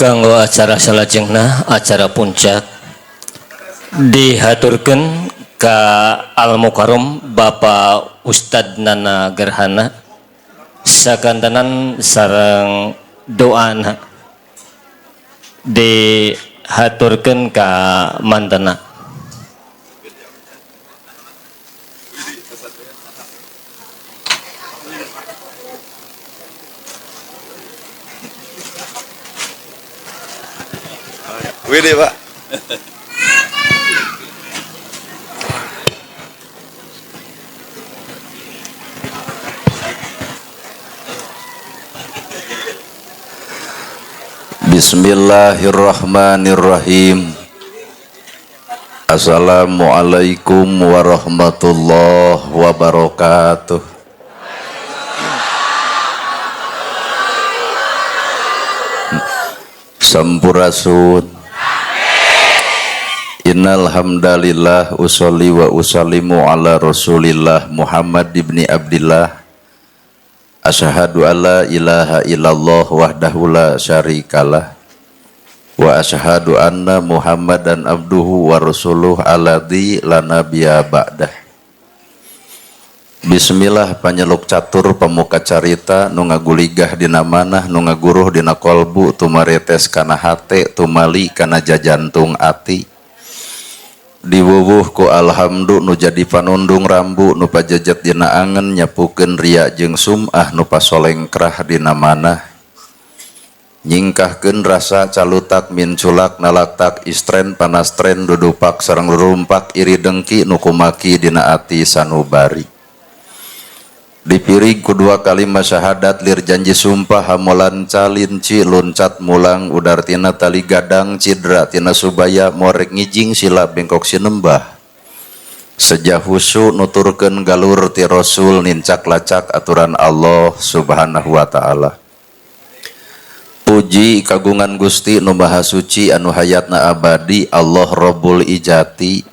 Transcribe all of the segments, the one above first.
Kanggo acara salajengna, acara puncak, dihaturkeun ka Al Mukarram Bapak Ustad Nana Gerhana sakantenan sareng doana dihaturkeun ka mantena. Wede, Pak. Bismillahirrahmanirrahim. Assalamualaikum warahmatullahi wabarakatuh. Sampurasun. Innal hamdalillah usolli wa usallimu ala Rasulillah Muhammad ibni Abdillah. Asyhadu alla ilaha illallah wahdahu la syarikalah wa asyhadu anna Muhammadan abduhu wa rasuluh alladzi la nabiyya ba'dah. Bismillah panyeluk catur pamuka carita nu ngaguligah dina manah nu ngaguruh dina kolbu tumaretes kana hate tumali kana jajantung ati. Diwuwuh ku alhamdu nu jadi panundung rambu nu pajejet dina angen nyapukeun ria jeung sum'ah nu pasolengkrah dina manah. Nyingkahkeun rasa calutak minculak nalaktak istren panastren dudupak sareng lurumpak iri dengki nu kumaki dina ati sanubari. Dipirig ku dua kalimat syahadat lir janji sumpah hamolan calinci loncat mulang udar tina tali gadang cidra tina subaya morek ngijing sila bengkok sinembah. Sejah husu nuturkeun galur ti Rasul nincak lacak aturan Allah Subhanahu wa taala. Puji kagungan Gusti nu Maha Suci anu hayatna abadi Allah Rabbul Ijati.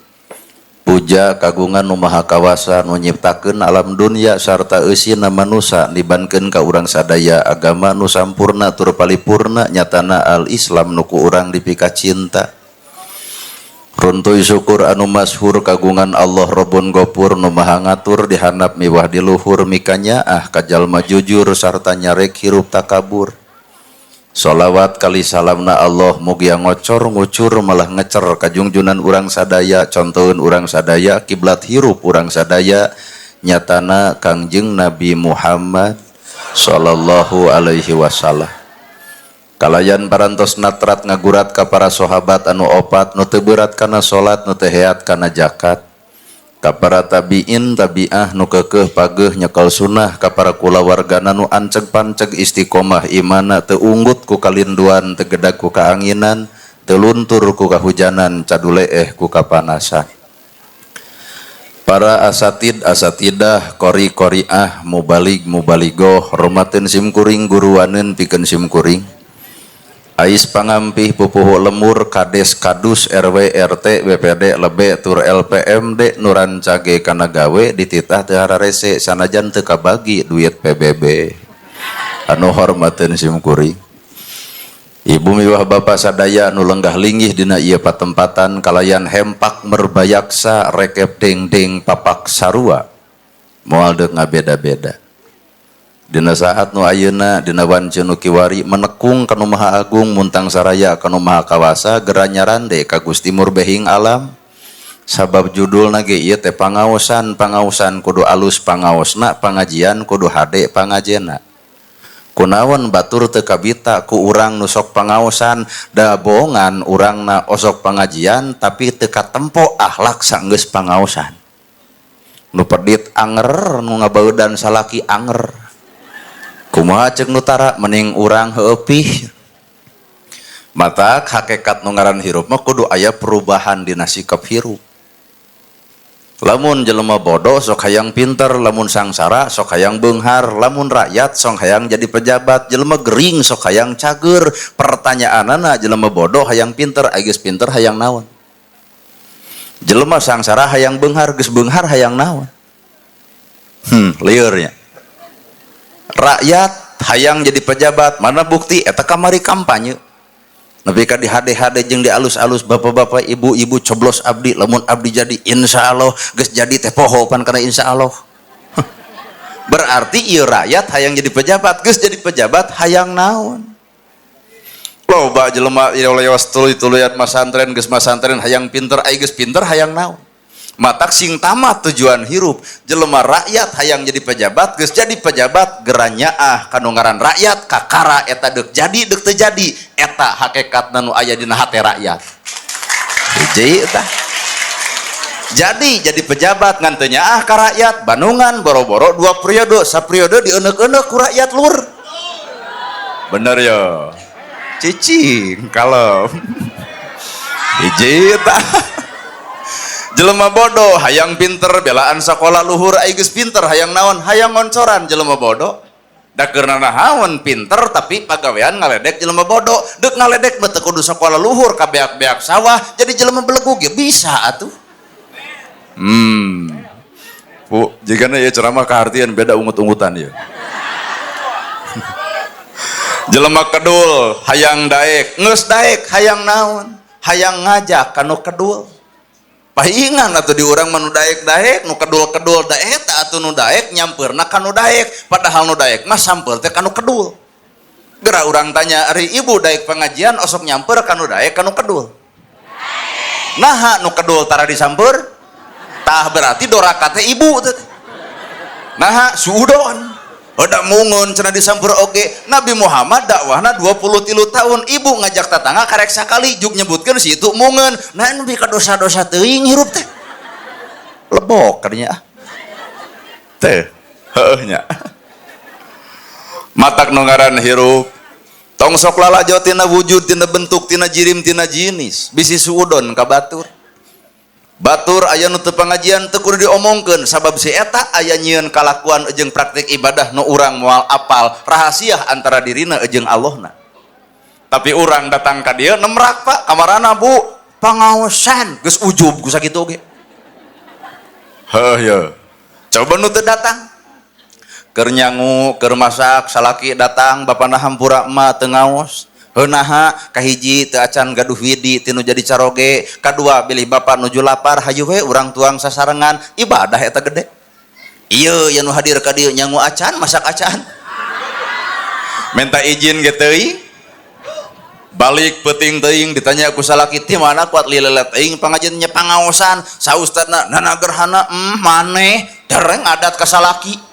Puja kagungan nu Maha Kawasa nu nyiptakeun alam dunya sarta eusina manusa nibankeun ka urang sadaya agama nu sampurna tur palipurna nyatana al-Islam nu ku urang dipika cinta. Runtuy syukur anu masyhur kagungan Allah Rabbun Gopur nu Maha Ngatur dihandap miwah di luhur mikanyaah ka jalma jujur sarta nyarek hirup takabur. Sholawat kali salamna Allah mugia ngocor ngucur malah ngecer kajungjunan urang sadaya contoheun urang sadaya kiblat hirup urang sadaya nyatana Kangjeng Nabi Muhammad sallallahu alaihi wasallam. Kalayan parantos natrat ngagurat ka para sahabat anu opat nu teu beurat kana salat nu teu heat kana zakat. Ka para tabiin tabiah nu keukeuh pageuh nyekel sunnah ka para kulawargana nu anceg panceg istiqomah imana teu unggut ku kalinduan teu gedag ku kaanginan teu luntur ku kahujanan caduleeh ku kapanasan. Para asatid asatidah qori qoriah mubalig mubaligoh romateun simkuring guruaneun pikeun simkuring. Ais pangampih pupuhu lemur kades kadus RW RT BPD lebe tur LPMD nu rancage kana gawe dititah teu hararese sanajan teu kabagi duit PBB. Anu hormateun simkuring. Ibu miwah bapa sadaya nu lenggah linggih dina ieu patempatan kalayan hempak merbayaksa rekep dengdeng papak sarua moal deuk ngabeda-beda. Dina saat nu ayeuna dina wanci nu kiwari menekung kanu Maha Agung muntang saraya kanu Maha Kawasa gera nyarande ka Gusti Murbehing alam. Sabab judulna ge ieu teh pangaosan, pangaosan kudu alus pangaosna, pangajian kudu hade pangajena. Kunaon batur teu kabita ku urang nu sok pangaosan, da bohongan urangna osok pangajian tapi teu katempo akhlak sanggeus pangaosan. Nu pedit anger, nu ngabaudan salaki anger. Kumaha ceuk nu tara mending urang heueuh. Mata hakikat nu ngaran hirup mah kudu aya perubahan dina sikap hirup. Lamun jelema bodoh sok hayang pinter, lamun sangsara sok hayang beunghar, lamun rakyat sok hayang jadi pejabat, jelema gering sok hayang cager. Pertanyaanana jelema bodoh hayang pinter, ai geus pinter hayang naon? Jelema sangsara hayang beunghar, geus beunghar hayang naon? Liurnya. Rakyat hayang jadi pejabat, mana bukti eta kamari kampanye. Nepi ka di hade-hade jeung di alus-alus, bapak-bapak, ibu-ibu, coblos abdi, lamun abdi jadi insya Allah. Geus jadi teh poho pan kana insya Allah. Berarti ieu rakyat hayang jadi pejabat, geus jadi pejabat hayang naon? Loba jelema ieu lewas tuluy-tuluyan masantren, geus masantren hayang pinter, ai geus pinter hayang naon? Matak sing tamat tujuan hirup. Jelema rakyat hayang jadi pejabat, geus jadi pejabat gera nyaah kanu ngaran rakyat, kakara eta deuk jadi deuk teu jadi, eta hakikatna nu aya dina hate rakyat. Hiji eta. Jadi pejabat ngan teu nyaah ka rakyat, Bandungan boro-boro 2 periode, saperiode dieneuk-eneuk ku rakyat, lur. Bener ya? Cicing kalem. Hiji eta. Jelema bodoh hayang pinter, belaan sekolah luhur, ai geus pinter hayang naon? Hayang ngoncoran. Jelema bodoh da keur nanahaon pinter tapi pagawean ngaledek jelema bodoh. Deuk ngaledek mah teu kudu sekolah luhur, ka beak-beak sawah jadi jelema belegug ge bisa atuh. Bu, jigana ieu ceramah kahartian beda ungut-ungutan ieu. Jelema kedul hayang daek, geus daek hayang naon? Hayang ngajak kanu kedul. Pahingan atuh di urang mah nu daek-daek, nu kedul-kedul da eta atuh nu daek nyampeurna ka nu daek, padahal nu daek mah samper teh ka nu kedul. Geura urang tanya, ari ibu daek pengajian osok nyamper ka nu daek ka nu kedul? Naha nu kedul tara disamper? Tah berarti doraka teh ibu teh. Naha suudon. Udah mungun cenah disamper oge. Nabi Muhammad dakwahna 23 tahun, ibu ngajak tetangga karek sakali juk nyebutkeun si itu mungun. Nah nepi ka dosa-dosa teuing hirup teh. Lebok kadinya ah. Teh, heueuh nya. Matak nu ngaran hirup tong sok lalajo tina wujud, tina bentuk, tina jirim, tina jinis, bisi suudon ka batur. Batur aya nu teu pangajian teu kudu diomongkeun, sabab si eta aya nyieun kalakuan jeung praktik ibadah nu urang moal apal, rahasia antara dirina jeung Allahna. Tapi urang datang ka dieu nemrak, Pak, kamarana Bu, pangaosan geus ujub ku sakitu oge. Heuh ye. Coba nu teu datang. Keur nyangu, keur masak, salaki datang, bapana hampura emak teu ngaos. Heunaha kahiji teu acan gaduh widi tinu jadi caroge, kadua bilih bapak nuju lapar, hayu we urang tuang sasarengan, ibadah eta gede. Ieu ya nu hadir ka dieu nyangu acan, masak acan. Minta izin ge teuing. Balik peuting teuing ditanya ku salaki ti mana kuat lilelet teuing pangajian nya pangaosan, saustadna nana gerhana maneh dereng adat ka salaki.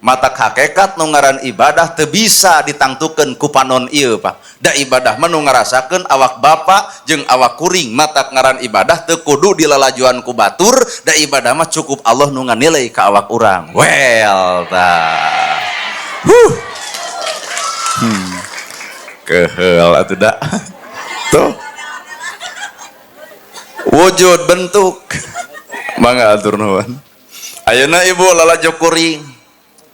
Mata hakikat nu ngaran ibadah teu bisa ditangtukeun ku panon ieu, Pak. Da ibadah mah nu ngarasakeun awak bapak jeung awak kuring. Matak ngaran ibadah teu kudu dilalajuan ku batur, da ibadah mah cukup Allah nu nganilai ka awak urang. Well tah. Huh. Keheul atuh da. Tuh. Wujud bentuk. Mangga atur nuhun. Ayeuna ibu lalajo kuring.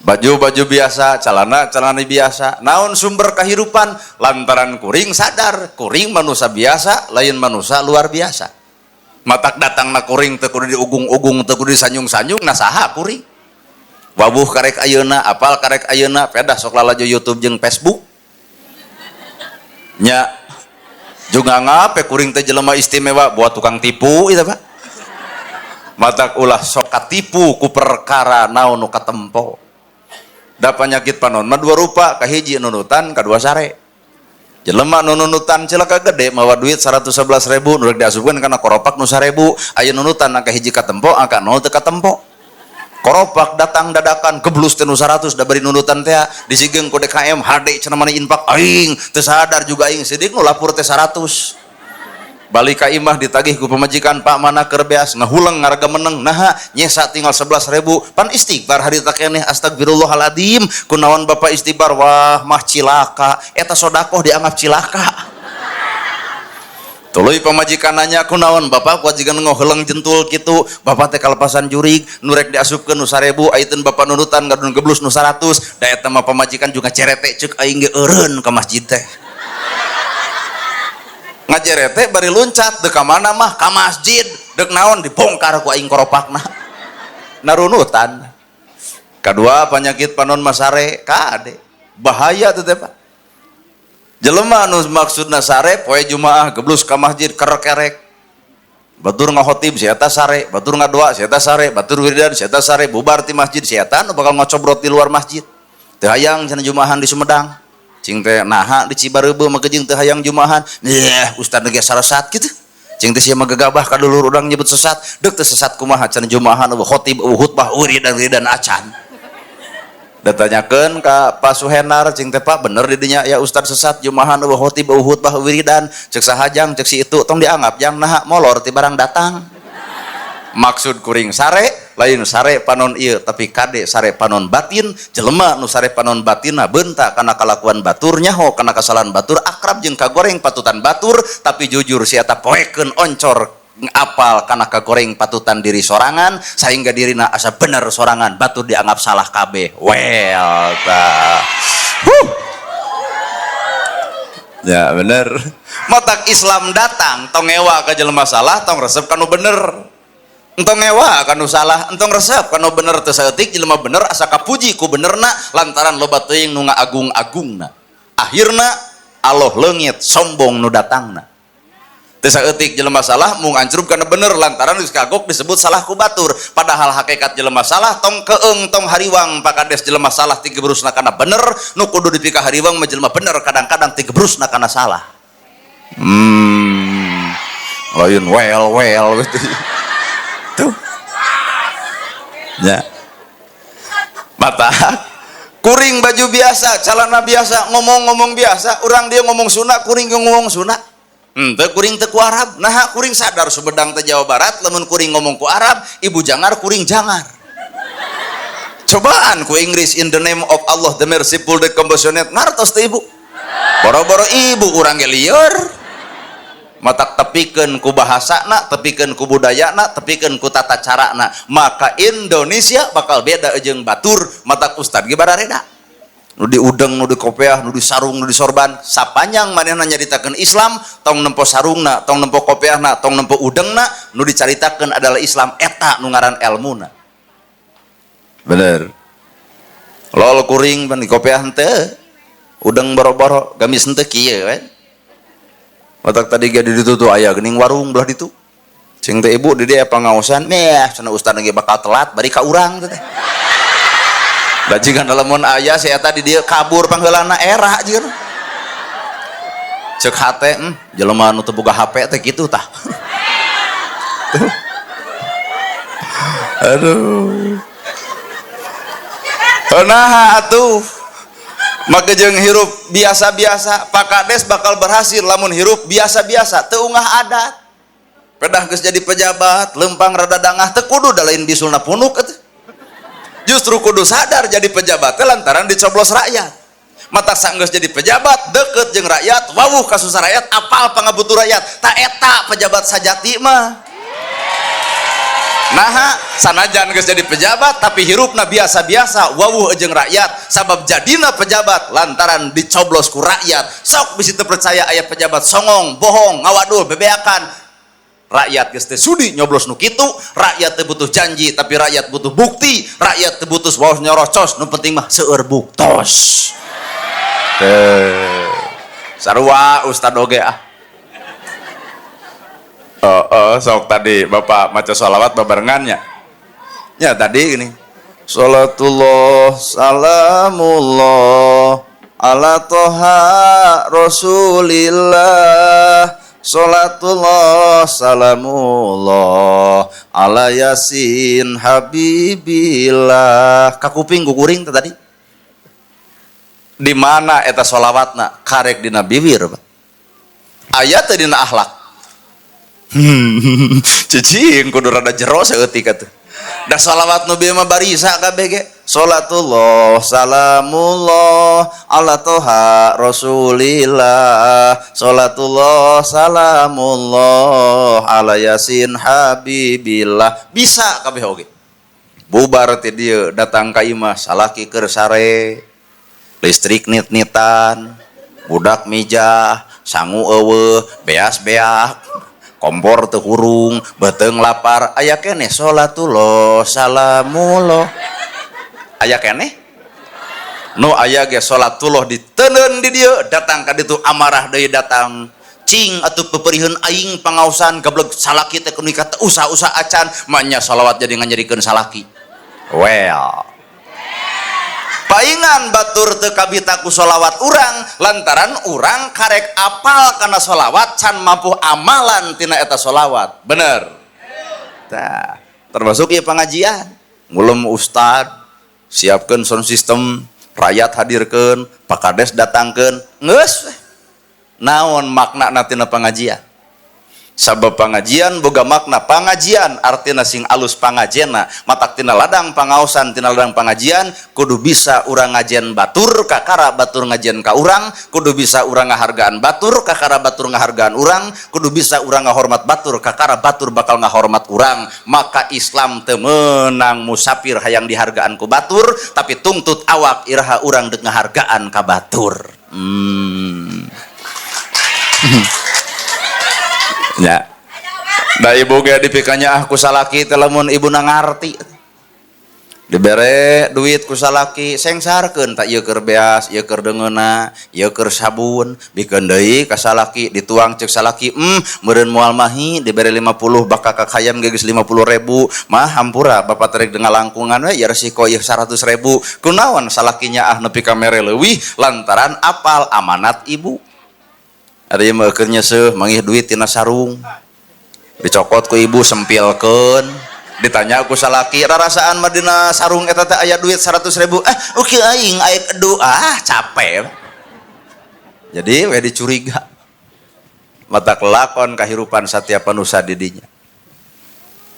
Baju-baju biasa, celana-celana biasa. Naon sumber kehidupan? Lantaran kuring sadar, kuring manusia biasa, lain manusia luar biasa. Matak datangna kuring teu kudu diugung-ugung, teu kudu disanjung-sanjung, nah saha kuring? Wabuh karek ayeuna, apal karek ayeuna, pedah sok lalajo YouTube jeung Facebook. Nya juga ngape kuring teh jelema istimewa buat tukang tipu itu, Pak. Matak ulah sok katipu ku perkara naon nu katempo. Da penyakit panon mah dua rupa, kahiji nunutan, kadua sare. Jelema nu nunutan cilaka gede mawa duit 111.000 nu rek diasupkeun kana koropak nu 1.000, aya nunutan angka hiji katempo, angka 0 teu katempo. Koropak datang dadakan geblus teh nu 100 da bari nunutan teh disigeung ku DKM HD cenah mana infak aing teu sadar juga aing sidik nu lapor teh 100. Balik ka imah ditagih ku pamajikan, Pak mana keur beas ngahuleng ngaraga meneng, naha nyesa tinggal 11.000 pan istighfar harita keneh astagfirullahaladzim kunaon bapak istighfar wah mah cilaka eta sodakoh dianggap cilaka. Tuluy pamajikan nanya kunaon bapak kuat jiga ngoheleng jentul kitu, bapak teh kalepasan jurig nu rek diasupkeun nu 1.000 aiteun bapak nunutan ngadon geblus nu 100 da eta mah pamajikan juga cerete ceuk aing ge eureun ka masjid teh. Ngajerete bari luncat dek ka mana mah ka masjid dek naon dibongkar ku aing koropakna narunutan. Kedua penyakit panon masare kade bahaya tuh teh, Pak. Jelema anu maksudna sare poe Jumaah geblus ka masjid kerek-kerek. Batur ngahotib si eta sare, batur ngadoa si eta sare, batur wiridan si eta sare, bubar ti masjid si eta nu bakal ngocobrot di luar masjid. Teu hayang cenah Jumaahan di Sumedang. Cing teh naha di Cibareubeuh mah jeung teu hayang Jumaahan. Yeh, ustad ge saresat kitu. Cing teh sia mah gegabah ka dulur urang nyebut sesat. Deuk teu sesat kumaha cenah Jumaahan eueuh khotib eueuh khutbah wiridan-wiridan acan. Datanyakeun ka Pak Suhenar cing teh Pak bener di dinya ya ustad sesat Jumaahan eueuh khotib eueuh khutbah wiridan cek sahajang cek si itu tong dianggap jang naha molor ti barang datang. Maksud kuring sare lain sare panon ieu tapi kade sare panon batin jelema nu sare panon batinna beunta kana kalakuan batur nyaho kana kasalahan batur akrab jeung kagoreng patutan batur tapi jujur si eta poekeun oncor apal kana kagoreng patutan diri sorangan sehingga dirina asa bener sorangan batur dianggap salah kabeh. Well ta. Huh. Ya bener. Matak Islam datang tong ngewa ka jelema salah tong resep kanu bener. Entong ngewa kanu salah entong resep kanu bener teu saeutik jelema bener asa kapuji ku benerna lantaran loba teuing nu ngaagung-agungna. Akhirna Allah leungit sombong nu datangna. Teu saeutik jelema salah mung ancrub kana bener lantaran geus kagok disebut salah ku batur padahal hakikat jelema salah tong keung tong hariwang pakades jelema salah tigebrusna kana bener nu kudu dipika hariwang mah jelema bener kadang-kadang tigebrusna kana salah. Lain well gitu. Tuh. Ya. Mata kuring baju biasa, celana biasa, ngomong-ngomong biasa, urang dia ngomong Sunda, kuring ngomong Sunda. Henteu kuring teu ku Arab. Naha kuring sadar Sumedang teh Jawa Barat, lamun kuring ngomong ku Arab, ibu jangar kuring jangar. Cobaan ku Inggris in the name of Allah the merciful the compassionate ngartos teh ibu. Boro-boro ibu urang ge lieur. Matak tepikeun ku bahasana, tepikeun ku budayana, tepikeun ku tata carana, maka Indonesia bakal beda jeung batur, matak ustad ge barareda. Nu diudeng, nu dikopeah, nu disarung, nu disorban, sapanjang manehna nyaritakeun Islam, tong nempo sarungna, tong nempo kopeahna, tong nempo udengna, nu dicaritakeun adalah Islam eta nu ngaran elmuna. Bener. Lol kuring pan dikopeah henteu, udeng boro-boro, gamis henteu kieu we. Matak tadi ge di ditu tuh aya geuning warung belah ditu. Cing teh ibu di dieu pangaosan, meh cenah ustad ge bakal telat bari ka urang teh. Da jiga lamun aya si eta di dieu kabur pangheulana era jeung. Ceuk hate, jelema nu teu boga HP teh kitu tah. Aduh. Naha atuh. Maka jeung hirup biasa-biasa, Pak Kades bakal berhasil lamun hirup biasa-biasa, teu ungah adat. Pedah geus jadi pejabat, lempang rada dangah teu kudu da lain bisulna punuk atuh. Justru kudu sadar jadi pejabat teh lantaran dicoblos rakyat. Matak sanggeus jadi pejabat, deket jeung rakyat, wawuh kasusah rakyat, apal pangabutuh rakyat. Ta eta pejabat sajati mah. Naha sanajan geus jadi pejabat tapi hirupna biasa-biasa wawuh jeung rakyat sabab jadina pejabat lantaran dicoblos ku rakyat. Sok bisi teu percaya aya pejabat songong, bohong, ngawadul, bebeakan. Rakyat geus teu sudi nyoblos nu kitu, rakyat teu butuh janji tapi rakyat butuh bukti, rakyat teu butuh waos nyorocos, nu penting mah seueur buktos. Teu sarua ustad oge ah. Oh, sok tadi bapak maca sholawat babarengannya. Ya tadi gini. Salatullah salamullah ala toha rasulillah. Salatullah salamullah ala yasin habibillah. Kakuping kukuring tadi. Di mana eta sholawatna? Karek dina bibir, Pak. Aya teh dina akhlak. Cicing kudu rada jero saeutik atuh. Da sholawat nu bieu mah barisa kabeh ge. Salatullah salamullah ala toha rasulillah. Salatullah salamullah ala yasin habibillah. Bisa kabeh oge. Bubar ti dieu datang ka imah salaki keur sare. Listrik nit-nitan, budak mijah, sangu eueuh, beas-beak. Kompor teu hurung, beuteung lapar, aya keneh salatullah salamullah. Aya keneh? Nu aya ge salatullah diteundeun di dieu, datang ka ditu amarah deui datang. Cing atuh peperiheun aing pangaosan gablek salaki teh kudu kata usaha-usaha acan, manya salawat jadi nganyerikeun salaki. Well, paingan batur teu kabita ku sholawat urang lantaran urang karek apal kana sholawat can mampu amalan tina eta sholawat. Bener tah, termasuk ieu pengajian ngulem ustad, siapkeun sound system, rakyat hadirkeun, Pak Kades datangkeun, geus naon makna tina pengajian? Sabab pengajian boga makna. Pengajian artina sing alus pangajena, matak tina ladang pangaosan, tina ladang pengajian kudu bisa urang ngajian batur kakara batur ngajian ka urang, kudu bisa urang ngahargaan batur kakara batur ngahargaan urang, kudu bisa urang ngahormat batur kakara batur bakal ngahormat urang. Maka Islam teu meunang musafir hayang dihargaan ku batur, tapi tungtut awak iraha urang deuk ngahargaan ka batur. Ya. Da ibu ge dipikanya ah ku salaki teh lamun ibu na ngarti. Dibere duit ku salaki, sengsarkeun tak ieu keur beas, ieu keur deungeuna, ieu keur sabun, bikeun deui ka salaki, dituang cek salaki, meureun moal mahi dibere 50 bakal ka hayam ge geus 50.000, mah hampura bapak terek dengan langkungan we ya resiko ieu 100.000. Kunaon salakinya ah nepi ka mere leuwih? Lantaran apal amanat ibu. Ada yang mah keur nyeuseuh manggih duit tina sarung, dicokot ku ibu, sempilkeun. Ditanya ku salaki, rarasaan mah dina sarung eta teh aya duit 100.000. Eh, oke aing aing aduh ah capek. Jadi we dicuriga. Mata kelakon kahirupan satiap manusia didinya.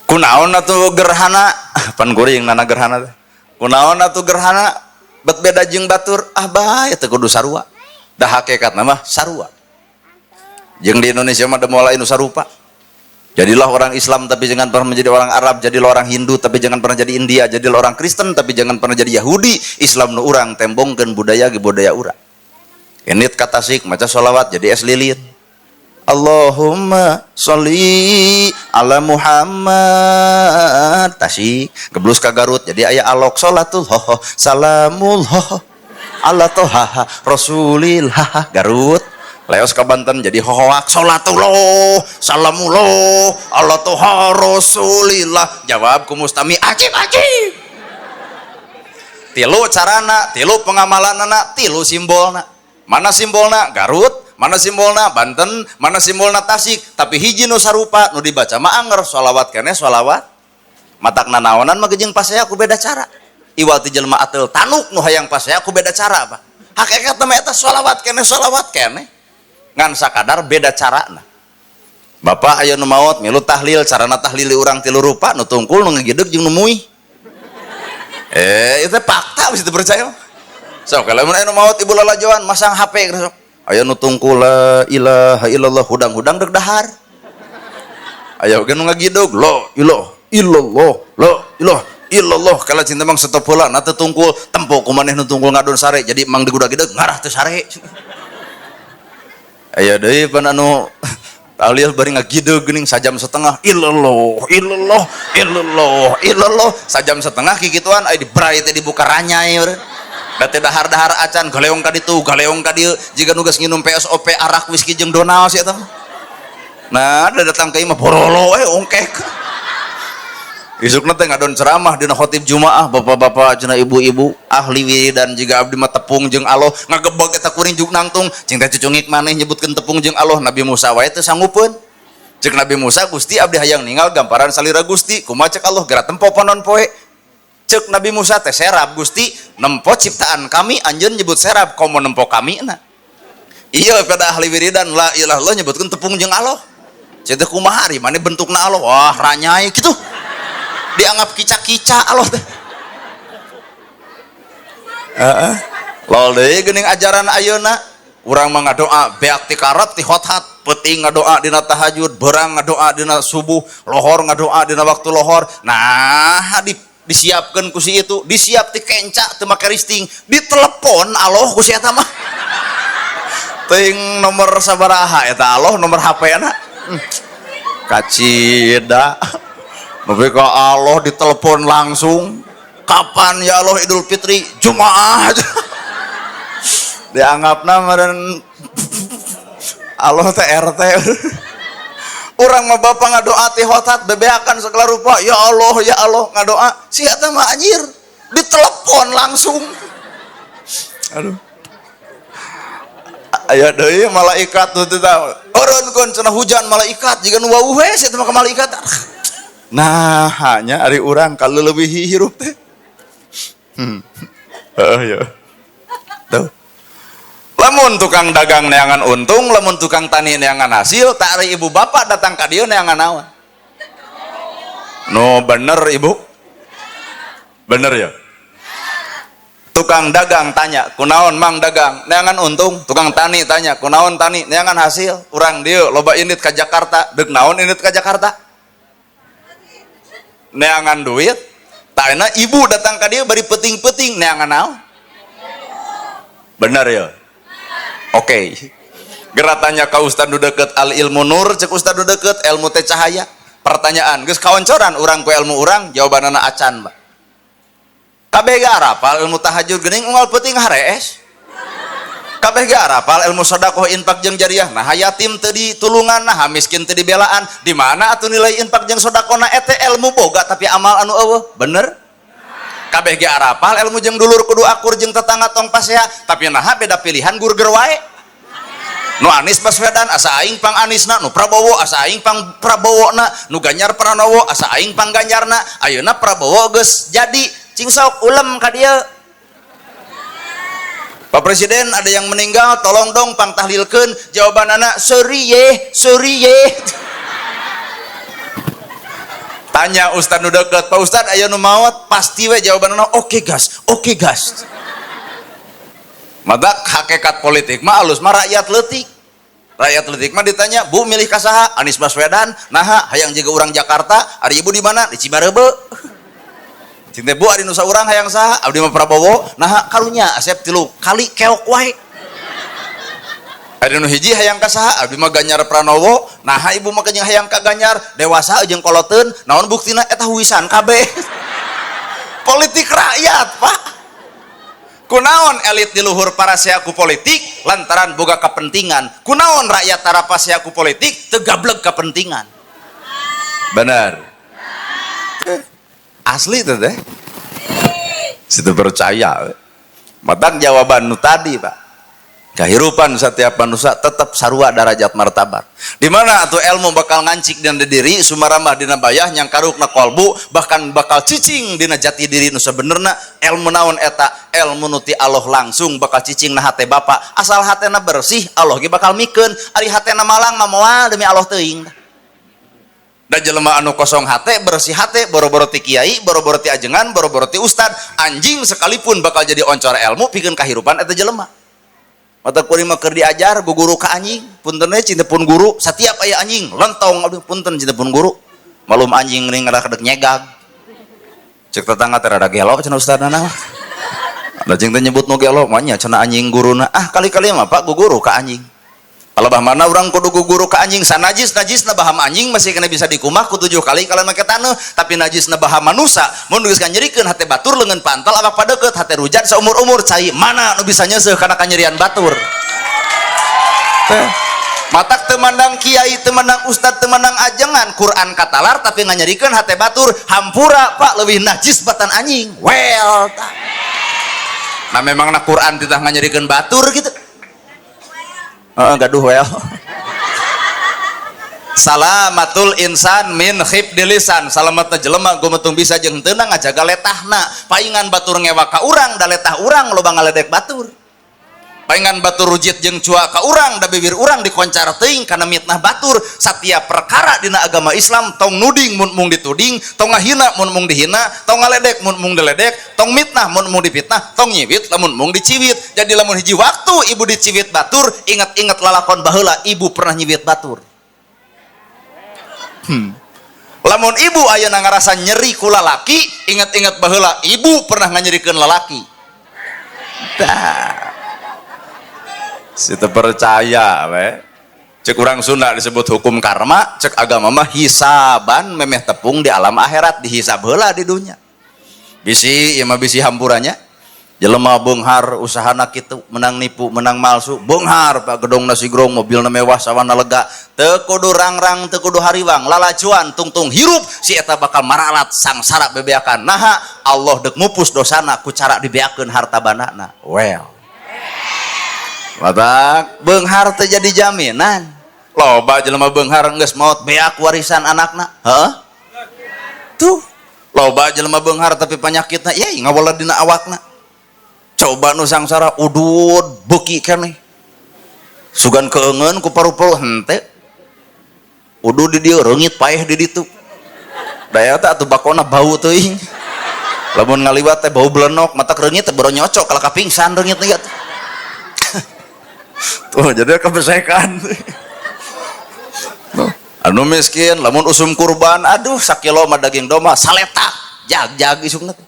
Kunaon atuh gerhana? Pan kuring nana gerhana teh. Kunaon atuh gerhana bet beda jeung batur? Ah bae teu kudu sarua. Da hakikatna mah sarua. Jeung di Indonesia mah da moal anu sarupa. Jadilah orang Islam tapi jangan pernah menjadi orang Arab, jadilah orang Hindu tapi jangan pernah jadi India, jadilah orang Kristen tapi jangan pernah jadi Yahudi. Islam nu urang tembongkeun budaya ge budaya urang. Init ka Tasik maca sholawat jadi es lilin. Allahumma sholli ala Muhammad. Tasik geblus ka Garut jadi aya alok salatullah salamullah ala toha rasulillah Garut. Leos ke Banten jadi hohoak salatullah salamullah ala toha rasulillah. Jawab ku mustami ajib ajib. Tilu carana, tilu pengamalanana, tilu simbolna. Mana simbolna Garut, mana simbolna Banten, mana simbolna Tasik, tapi hiji nu sarupa nu dibaca mah anger sholawat keneh sholawat. Matak nanaonan mah jeung pasea ku beda cara. Iwal ti jelema ateul tanuk nu hayang pasea ku beda cara, Pak. Hakikatna mah eta sholawat keneh sholawat keneh. Ngan sakadar beda carana. Bapak aya nu maot milu tahlil, carana tahlil urang tilu rupa, nu tungkul, nu ngegideg jeung nu muih. Itu fakta bisa dipercaya. Sok kalau mun aya nu maot ibu lalajoan masang HP sok. Aya nu tungkul la ilaha illallah hudang-hudang deuk dahar. Aya oge nu ngagidug la ilaha illallah la ilaha illallah kala cinta mang stop heula na teu tungkul tempo ku maneh nu tungkul ngadon sare jadi mang digudag-gideg ngarah teu sare. Aya deui pan anu tahlil bari ngagideg geuning sajam setengah illallah illallah illallah illallah sajam setengah kikituan aya dibrai teh dibuka ranyai eureun. Da teh dahar-dahar acan galeong ka ditu galeong ka dieu jiga nu geus nginum PSOP arak whisky jeung Donald sia eta mah. Nah, da datang ka imah borolo ongkek. Isukna teh ngadon ceramah dina khotib Jumaah, bapak-bapak cenah ibu-ibu ahli wiridan jiga abdi mah tepung jeung Allah ngagebeg eta kuring juk nangtung cing teh cucungik maneh nyebutkeun tepung jeung Allah. Nabi Musa wae teu sanggupeun. Cek Nabi Musa, Gusti abdi hayang ningal gamparan salira Gusti. Kumaha cek Allah? Geura tempo panon poe. Cek Nabi Musa teh serap Gusti nempo ciptaan kami, anjeun nyebut serap komo nempo kami na. Iya pada ahli wiridan la ilaha illallah nyebutkeun tepung jeung Allah. Cek teh kumaha ari maneh bentukna Allah? Wah ranyai kitu. Dianggap kica-kica Allah teh. Heeh. Lol deui geuning ajaran ayeuna. Urang mah ngadoa beak ti karep ti hothat, peuting ngadoa dina tahajud, beurang ngadoa dina subuh, lohor ngadoa dina waktu lohor. Nah, disiapkeun ku si itu, disiap ti kenca teu make risting, ditelepon Allah ku si eta mah. Teuing nomor sabaraha eta Allah nomor HP-na. Kacida. Nepi ka Allah ditelepon langsung. Kapan ya Allah Idul Fitri? Jumaah. Dianggapna meureun Allah teh RT. Urang mah bapak ngadoa ti hotat bebeakan segala rupa, ya Allah ya Allah ngadoa, si eta mah anjir ditelepon langsung. Aduh. Aya deui malaikat tuh teh eureunkeun cenah hujan malaikat jiga nu wawuh we si eta mah ka malaikat. Nah, hanya ari urang kalau lebih hirup teh. Heeh ya. Tuh. Lamun tukang dagang neangan untung, lamun tukang tani neangan hasil, tak ari ibu bapak datang ka dieu neangan naon? No bener ibu? Bener ya? Tukang dagang tanya, kunaon mang dagang? Neangan untung. Tukang tani tanya, kunaon tani? Neangan hasil. Urang dieu loba indit ka Jakarta, deuk naon indit ka Jakarta? Neangan duit. Tah ibu datang ka dieu bari peuting-peuting neangan naon? Bener ya? Oke. Okay. Geura tanya ka ustad nu deket, al ilmu nur, cek ustad nu deket, ilmu teh cahaya. Pertanyaan, geus kaoncoran urang ku ilmu urang? Jawabanana acan, Pak. Kabeh ge arapal ilmu tahajud, geuning unggal peuting harees. Kabeh ge arapal ilmu sedekah, infak jeung jariah. Nah, yatim teu ditulungan, nah miskin teu dibelaan. Di mana atuh nilai infak jeung sedekahna? Eta ilmu boga tapi amal anu eueuh. Bener? Kabeh ge arapal ilmu jeung dulur kudu akur jeung tetangga tong pasea, tapi naha beda pilihan gurger wae. Nu Anies Baswedan asa aing pang Anisna, nu Prabowo asa aing pang Prabowona, nu Ganjar Pranowo asa aing pang Ganjarna. Ayeuna Prabowo geus jadi, cing sok ulem ka dieu. Pak Presiden, ada yang meninggal, tolong dong pang tahlilkeun. Jawabanana seuri ye, seuri ye. Tanya ustad nu deket, Pak Ustad, aya nu maot, pasti we jawabanana oke gas, oke gas. Matak hakikat politik mah alus mah rakyat leutik. Rakyat leutik mah ditanya, "Bu, milih ka saha?" "Anies Baswedan." "Naha?" "Hayang jiga urang Jakarta." "Ari ibu di mana?" "Di Cibarebe." Cing teh, "Bu, ari nu saurang hayang saha?" "Abdi mah Prabowo." "Naha?" "Karunya asep tilu kali keok wae." Ari nu hiji hayang ka saha? "Abdi mah Ganjar Pranowo." "Naha ibu mah jeung hayang ka Ganjar?" "Dewasa jeung koloteun." "Naon buktina?" "Eta huisan kabeh." Politik rakyat, Pak. Kunaon elit di luhur parasea ku politik? Lantaran boga kepentingan. Kunaon rakyat tara pasea ku politik? Teu gableg kepentingan. Benar. Asli itu teh. Situ percaya. Matak jawaban nu tadi, Pak. Kehidupan setiap manusia tetap sarua darajat martabat. Di mana atuh ilmu bakal ngancik dina diri, sumarambah dina bayah, nyangkarukna kolbu, bahkan bakal cicing dina jati diri nu sabenerna. Ilmu naon eta? Ilmu nu ti Allah langsung bakal cicing na hate bapak. Asal hatena bersih, Allah ge bakal mikeun. Ari hatena malang mah moal, demi Allah teuing. Da jelema anu kosong hate, bersih hate, boro-boro ti kiai, boro-boro ti ajengan, boro-boro ti ustad, anjing sekalipun bakal jadi oncor ilmu pikeun kahirupan eta jelema. Mata kuring mah keur diajar guru ka anjing, punten we cinta pun guru, setiap aya anjing lentong abdi, punten cinta pun guru. Malum anjing ning ngadak nyegag. Cek tetangga teh rada gelo cenah ustadna mah. Da jeung teh nyebut nu gelo mah nya cenah anjing guruna. Ah, kali-kali mah Pak guru ka anjing. Palebah mana urang kudu guru ka anjing, sanajis najisna baham anjing masih kena bisa dikumah ku 7 kali kalau make taneuh, tapi najisna baham manusa mun geus kanyerikeun hate batur, leungeun pantal, awak padeukeut, hate rujat saumur-umur, cai mana nu bisa nyeuseuh kana kanyerian batur teh. Matak teu mandang kiai, teu mandang ustad, teu mandang ajengan, Quran katalar tapi nganyerikeun hate batur, hampura Pak, leuwih najis batan anjing. Well tah. Nah, memang na Quran titah nganyerikeun batur gitu. Heeh, gaduh well. Salamatul insan min hifdzil lisan. Salamatna jelema gumetung bisa jeung henteu ngajaga letahna. Paingan batur ngewa ka urang, da letah urang loba ngaledek batur. Paingan batur rujit jeung cua ka urang, da bibir urang dikoncar teuing kana mitnah batur. Setiap perkara dina agama Islam, tong nuding mun mung dituding, tong ngahina mun mung dihina, tong ngaledek mun mung diledek, tong mitnah mun mung dipitnah, tong nyiwit lamun mung diciwit. Jadi lamun hiji waktu ibu diciwit batur, ingat-ingat lalakon baheula ibu pernah nyiwit batur. Lamun ibu ayeuna ngarasa nyeri ku lalaki, ingat-ingat baheula ibu pernah nganyerikeun lalaki. Dah. Situ percaya we. Cek urang Sunda disebut hukum karma, cek agama mah hisaban memeh tepung di alam akhirat, dihisab heula di dunya. Bisi ieu mah bisi hampurannya. Jelema beunghar usahana kitu, menang nipu, menang malsu, beunghar Pak, gedong nasi grong, mobilna mewah, sawana lega, teu kudu rangrang, teu kudu hariwang, lalacuan tungtung hirup si eta bakal maralat sangsara bebeakan. Naha Allah dek mupus dosana ku cara dibeakeun harta bandana. Well, matak beunghar teu jadi jaminan. Loba jelema beunghar geus maot beak warisan anakna. Heuh? Tuh, loba jelema beunghar tapi panyakitna ye ngawala dina awakna. Coba nu sangsara udud beuki keneh. Sugan keungeun ku paru-paru henteu. Udud di dieu reungit paeh di ditu. Da eta atuh bakona bau teuing. Lamun ngaliwat teh bau belenok, mata reungit teh boro nyocok kalau kapingsan reungit teh. Tuh jadi kebesekan. Anu miskin lamun usum kurban, aduh sakilo mah daging domba saletak jag-jag isukna teh.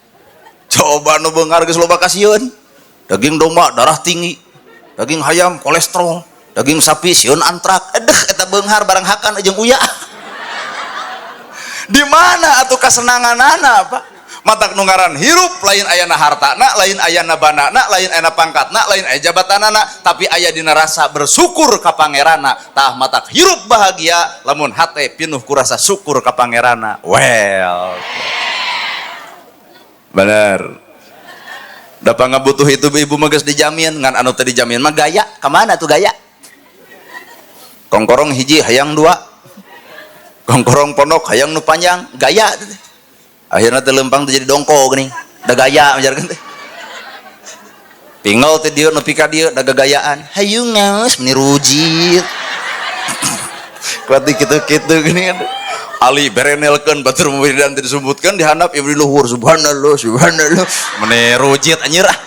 Coba nu beunghar geus loba kasieun. Daging domba darah tinggi, daging hayam kolesterol, daging sapi sieun antrak. Edeh eta beunghar barang hakan jeung uya. Di mana atuh kasenanganana, Pak? Matak nu ngaran hirup lain ayana hartana, lain ayana banana, lain ayana pangkatna, lain aya jabatanana, tapi aya dina rasa bersyukur ka pangeranna. Tah matak hirup bahagia lamun hate pinuh ku rasa syukur ka pangeranna. Well, bener. Da pangabutuh itu ibu mah geus dijamin, ngan anu teu dijamin mah gaya. Kamana tuh gaya? Kongkorong hiji hayang dua, kongkorong pondok hayang nu panjang, gaya. Akhirnya teh lempang teh jadi dongko geuning, da gaya ajarkeun teh. Pingol teh dieu nepi ka dieu da gagayaan. Hayu ngaos meni rujit. Kuat di kitu-kitu geuning. Ali berenelkeun batur wiridan teh disumbutkeun di handap ieu di luhur subhanallah subhanallah meni rujit anjir ah.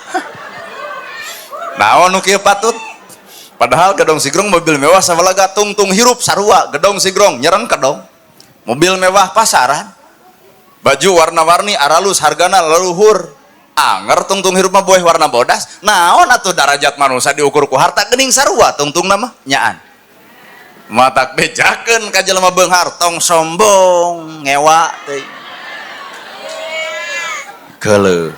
Naon nu kieu patut? Padahal gedong sigrong mobil mewah sawalaga tungtung hirup sarua, gedong sigrong nyereng kedong. Mobil mewah pasaran. Baju warna-warni aralus hargana leluhur. Anger tungtung hirup mah boeh warna bodas. Naon atuh darajat manusia diukur ku harta geuning sarua tungtungna mah nyaan. Matak bejakeun ka jelema beunghar tong sombong ngewa teh. Geuleuh.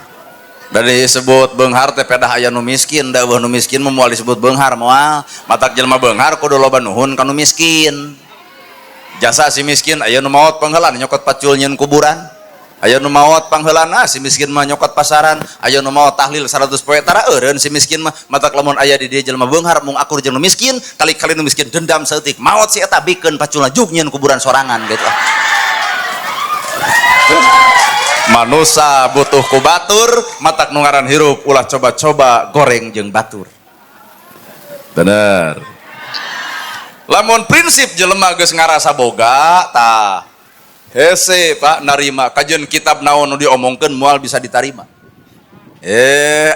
Da disebut beunghar teh pedah aya nu miskin, da eueuh nu miskin mah moal disebut beunghar moal. Matak jelema beunghar kudu loba nuhun ka nu miskin. Jasa si miskin aya nu maot pangheulana nyokot pacul nyieun kuburan. Aya nu maot pangheulana si miskin mah nyokot pasaran, aya nu maot tahlil 100 poe tara eureun si miskin mah. Matak lamun aya di dieu jelema beunghar mung akur jeung nu miskin, kali-kali nu miskin dendam saeutik, maot si eta bikeun paculna jug nyieun kuburan sorangan gitu. Manusa butuh ku batur, matak nu ngaran hirup ulah coba-coba goreng jeung batur. Bener. Lamun prinsip jelema geus ngarasa boga tah hese Pak narima kajian kitab naon nu diomongkeun moal bisa ditarima.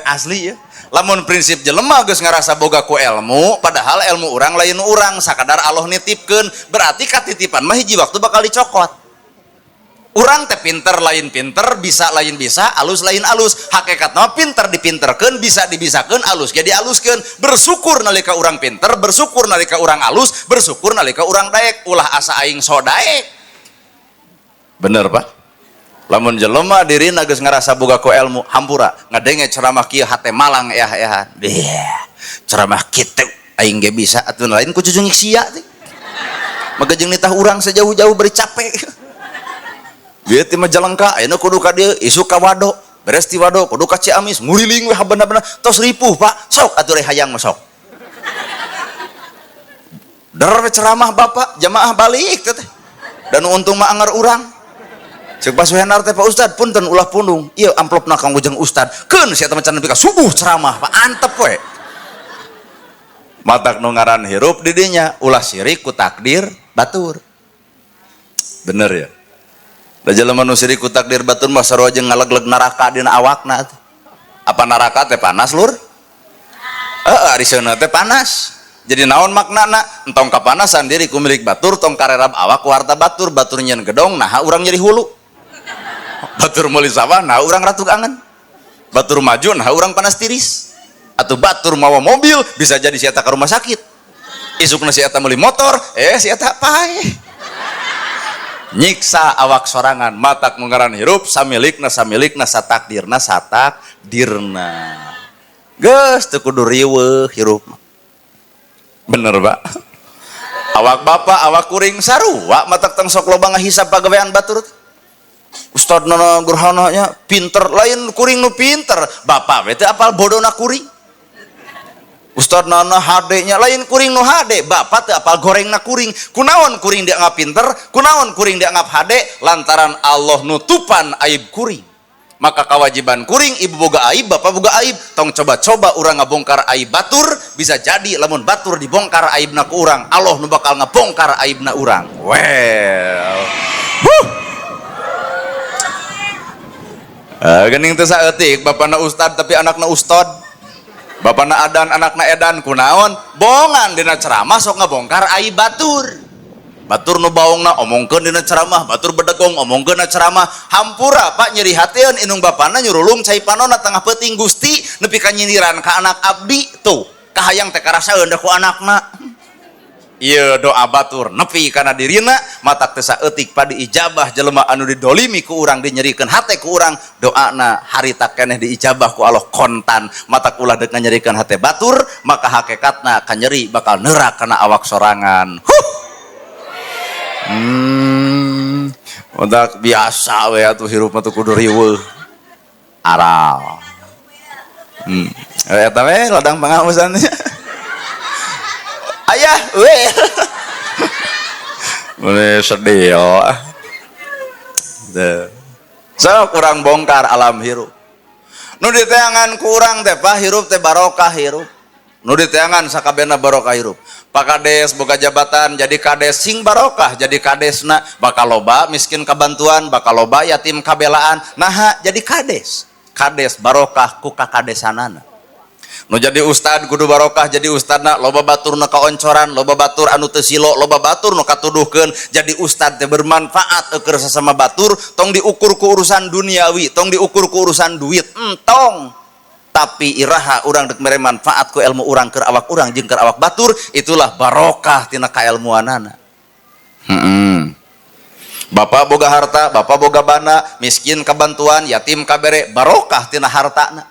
Asli ya. Lamun prinsip jelema geus ngarasa boga ku ilmu, padahal ilmu urang lain urang sakadar Allah nitipkeun, berarti katitipan mah hiji waktu bakal dicokot. Urang teh pinter lain pinter, bisa lain bisa, alus lain alus. Hakikatna mah pinter dipinterkeun, bisa dibisakeun, alus ge dialuskeun. Bersyukur nalika urang pinter, bersyukur nalika urang alus, bersyukur nalika urang daek, ulah asa aing so daek. Bener Pak? Lamun jelema dirina geus ngarasa boga ku ilmu, hampura ngadenge ceramah kieu hate malang eah-eahan. Deh, ceramah kitu aing ge bisa atuh lain ku cucungik sia teh. Maka jeung nitah urang sejauh-jauh beri capek. Dia ti Majalengka ayeuna kudu ka dieu, isuk ka Wado, beres ti Wado kudu ka Ciamis, nguriling we habeuna-beuna tos ripuh Pak. Sok atuh reh hayang mah sok. Der we ceramah bapak, jamaah balik teh. Dan untung mah anger urang. Cek Pak Suhenar teh, Pak Ustad punten ulah pundung. Ieu amplopna kanggo jeung Ustad. Keun sia teh macan nepi ka subuh ceramah, Pak antep we. Matak nu ngaran hirup di dinya ulah sirik ku takdir batur. Bener ya? Da jelema nu sirik ku takdir batur mah sarua jeung ngalegleg neraka dina awakna teh. Apa neraka teh panas lur? Heeh, ari seuneu teh panas. Jadi naon maknana? Entong kapanasan diri ku milik batur, tong karerab awak ku harta batur, batur nyieun gedong naha urang nyeri hulu. Batur meuli sawah naha urang ratug angen. Batur maju naha urang panas tiris. Atau batur mawa mobil bisa jadi si eta ka rumah sakit. Isukna si eta meuli motor, si eta paeh. Nyiksa awak sorangan, matak nu ngaran hirup samilikna samilikna satakdirna satakdirna. Geus teu kudu riweuh hirup. Bener, Pak. Awak bapak, awak kuring sarua, matak tong sok loba ngahisab pagawean batur. Ustad Nana Gerhana nya pinter, lain kuring nu pinter, bapak we teu apal bodona kuring. Ustad Nana hade nya, lain kuring nu hade, bapak teu apal gorengna kuring. Kunaon kuring dianggap pinter, kunaon kuring dianggap hade? Lantaran Allah nutupan aib kuring. Maka kewajiban kuring, ibu boga aib, bapak boga aib, tong coba-coba urang ngabongkar aib batur. Bisa jadi lamun batur dibongkar aibna ku urang, Allah nu bakal ngabongkar aibna urang. Well, huh. Geuning teu saeutik bapana ustad tapi anakna ustad, bapana adan anakna edan. Kunaon? Bongan dina ceramah sok ngabongkar aib batur. Batur nu baongna omongkeun dina ceramah, batur bedegong omongkeun dina ceramah. Hampura, Pak, nyeri hateun indung bapana nyurulung cai panona tengah peuting, Gusti, nepi ka nyindiran ka anak abdi tuh, kahayang teh karasaeun da ku anakna. Ieu doa batur nepi kana dirina, matak teu saeutik padi ijabah. Jelema anu didolimi ku urang, dinyerikeun hate ku urang, doana harita keneh diijabah ku Allah kontan. Matak ulah deuk nganyerikeun hate batur, maka hakikatna kanyeri bakal neurak kana awak sorangan. Huh. Udah biasa we atuh hirup mah kudu riweuh. Aral. Eta we ladang pangaosan. Ayah we. Mulai sedih yo. So kurang bongkar alam hirup. Nu diteangan kurang teh, Pak, hirup teh barokah hirup. Nu diteangan sakabehna barokah hirup. Pak Kades boga jabatan jadi kades, sing barokah jadi kadesna, bakal loba miskin kabantuan, bakal loba yatim kabelaan. Naha jadi kades? Kades barokah ku kakadesanana. Nu jadi ustad kudu barokah jadi ustadna, loba batur nu kaoncoran, loba batur anu teu silo, loba batur nu katuduhkeun. Jadi ustad teh bermanfaat keur sesama batur. Tong diukur ku urusan duniawi, tong diukur ku urusan duit, entong. Tapi iraha urang dek mere manfaat ku ilmu urang keur awak urang jeung keur awak batur, itulah barokah tina kailmuanana. Bapak boga harta, bapak boga bana, miskin kabantuan, yatim kabere, barokah tina hartana.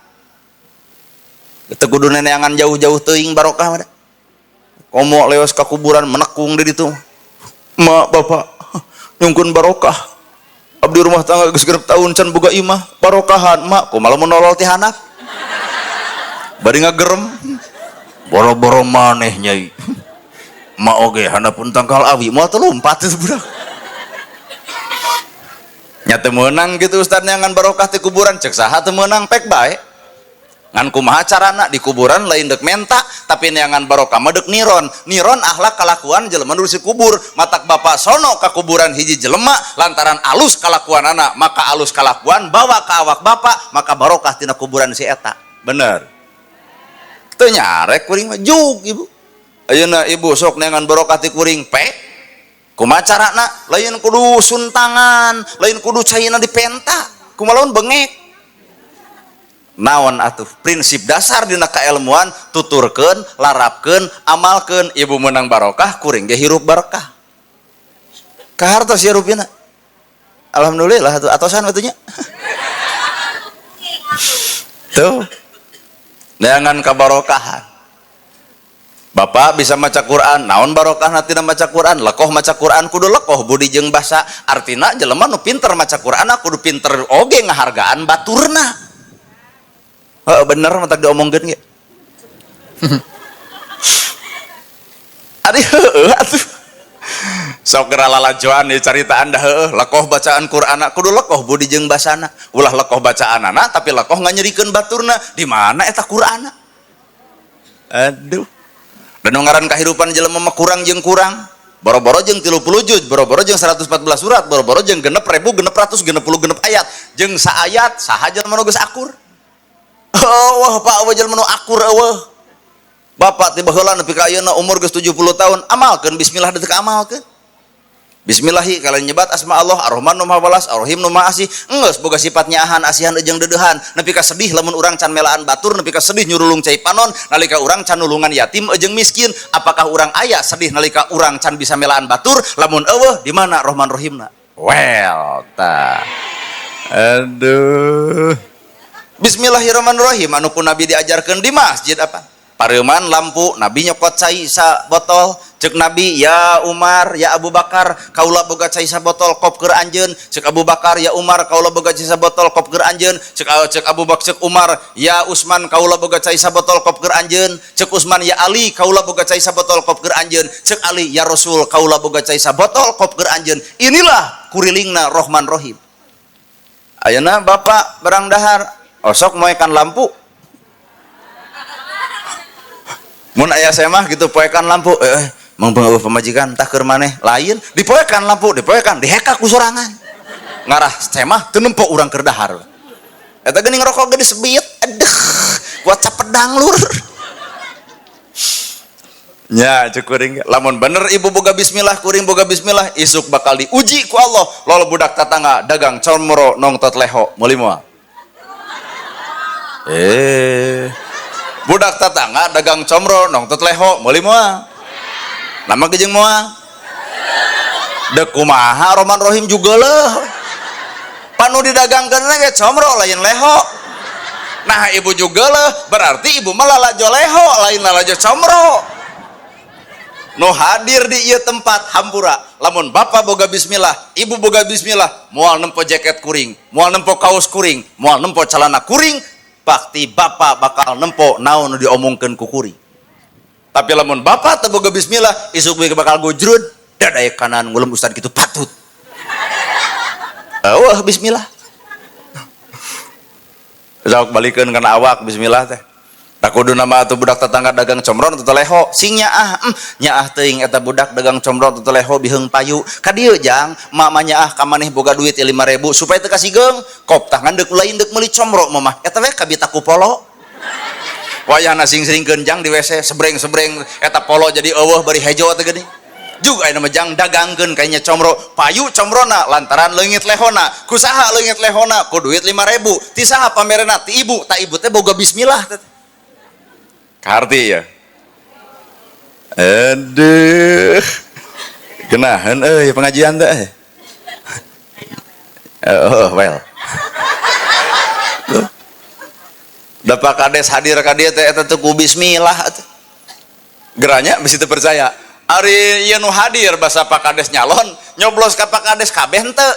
Teu kudu neneangan jauh-jauh teuing barokah mah. Komo leos ka kuburan menekung di ditu. Ma, bapak, nyungkeun barokah. Abdi rumah tangga geus 6 tahun can boga imah, barokahan mak, kumaha lamun nolol ti handap? Bari ngagerem. Boro-boro maneh, Nyai. Ma oge handapun tangkal awi, moal teu lumpat itu budak. Nya teu meunang gitu ustad neangan barokah ti kuburan, cek saha teu meunang, pek bae. Ngan kumaha carana di kuburan? Lain dek menta, tapi neangan barokah mah dek niron. Niron akhlak kalakuan jelema nu kubur. Matak bapak sono ka kuburan hiji jelema, lantaran alus kalakuanana, maka alus kalakuan bawa ka awak bapak, maka barokah tina kuburan si eta. Bener teu? Nyarek kuring mah jug ibu. Ayeuna ibu sok neangan barokah ti kuring, pek. Kumaha carana? Lain kudu suntangan, lain kudu caina dipenta, kumaha lamun bengek? Naon atuh prinsip dasar dina kailmuan? Tuturkeun, larapkeun, amalkeun. Ibu menang barokah, kuring ge hirup barokah. Kahartos ya rupina. Alhamdulillah atuh, atosan atuh nya. Tuh, neangan kabarokahan. Bapak bisa maca Quran, naon barokah tina maca Quran? Lekoh maca Quran kudu lekoh budi jeung basa. Artina jelema nu pinter maca Quran kudu pinter oge ngahargaan baturna. Heeh, bener, matak diomongkeun ge. Ari heueuh atuh. Sok geura lalajoan di caritaan dah heueuh, lekoh bacaan Quran kudu lekoh budi jeung basana. Ulah lekoh bacaanana tapi lekoh nganyerikeun baturna. Di mana eta Quranna? Aduh. Dan ngaran kehidupan jelema mah kurang jeung kurang. Boro-boro jeung 30 juz, boro-boro jeung 114 surat, boro-boro jeung 6666 ayat, jeung saayat saha jelema nu geus akur? Oh, wah Pak, eueuh jelema nu akur eueuh. Bapak tiba heula nepi ka ayeuna umur geus 70 tahun, amalkeun bismillah deuk amalkeun. Bismillahi kalian nyebat asma Allah Ar-Rahman nu Maha Welas, Ar-Rahim nu Maha Asih. Enggeus boga sifat nyaahan, asihan jeung deudeuhan. Nepi ka sedih lamun urang can melaan batur, nepi ka sedih nyurulung cai panon nalika urang can nulungan yatim jeung miskin. Apakah urang aya sedih nalika urang can bisa melaan batur? Lamun eueuh, di mana Rahman Rahimna? Well, ta. Aduh. Bismillahirrahmanirrahim anu ku Nabi diajarkeun di masjid apa? Pareuman lampu, Nabi nyokot cai sabotol, cek Nabi, ya Umar, ya Abu Bakar, kaula boga cai sabotol kop keur anjeun, cek Abu Bakar, ya Umar, kaula boga cai sabotol kop keur anjeun, cek Abu Bakar, cek Umar, ya Usman, kaula boga cai sabotol kop keur anjeun, cek Usman, ya Ali, kaula boga cai sabotol kop keur anjeun, cek Ali, ya Rasul, kaula boga cai sabotol kop keur anjeun. Inilah kurilingna Rohman Rohim. Ayeuna bapak berang dahar, osok moekan lampu. Mun aya semah gitu poekan lampu, mang pengaruh pamajikan tah keur maneh lain dipoekan lampu, dipoekan diheka ku sorangan. Ngarah semah teu nempo urang keur dahar. Eta geuning rokok ge disebit, aduh, kuat capedang lur. Nya cek kuring, lamun bener ibu boga bismillah, kuring boga bismillah, isuk bakal diuji ku Allah. Lol budak tatangga dagang comro nongtot leho, meuli moal. Budak tatangga dagang comro nongtot leho, meuli moal. Nama gejeng moal. Dek kumaha Rohman Rohim juga leuh. Panu didagangkeun ge comro lain leho. Nah ibu juga leuh, berarti ibu mah lalajo leho lain lalajo comro. Nu hadir di ieu tempat hampura, lamun bapak boga bismillah, ibu boga bismillah, moal nempo jaket kuring, moal nempo kaos kuring, moal nempo celana kuring, pasti bapak bakal nempo naon nu diomongkeun ku kuring. Tapi lamun bapak teu boga bismillah, isuk we bakal gojrud, dadae kanan ngulem ustad kitu patut. Wah bismillah. Sok balikeun kana awak bismillah teh. Tak kudu nama atuh budak tetangga dagang comron atau leho sing nyaah, nyaah teuing eta budak dagang comron atau leho biheung payu ka dieu jang mama nyaah ka maneh boga duit 5.000 supaya teu kasigeung kop tah ngan deuk lain deuk meuli comro mamah eta we kabita ku polo wayahna sing seringkeun jang di WC sebreng-sebreng eta polo jadi eueuh bari hejo teh geuning juga aya nama jang dagangkeun kayaknya comro payu comrona lantaran leungit lehona kusaha leungit lehona ku duit 5.000 ti saha pamerena ti ibu ta ibu teh boga bismillah teh. Karti ya. Aduh. Genahan euy pengajian teh. Oh, well. Da Pak Kades hadir ka dieu teh eta teh ku bismillah atuh. Geranya bisi teu percaya. Ari ieu nu hadir basa Pak Kades nyalon, nyoblos ka Pak Kades kabeh henteu.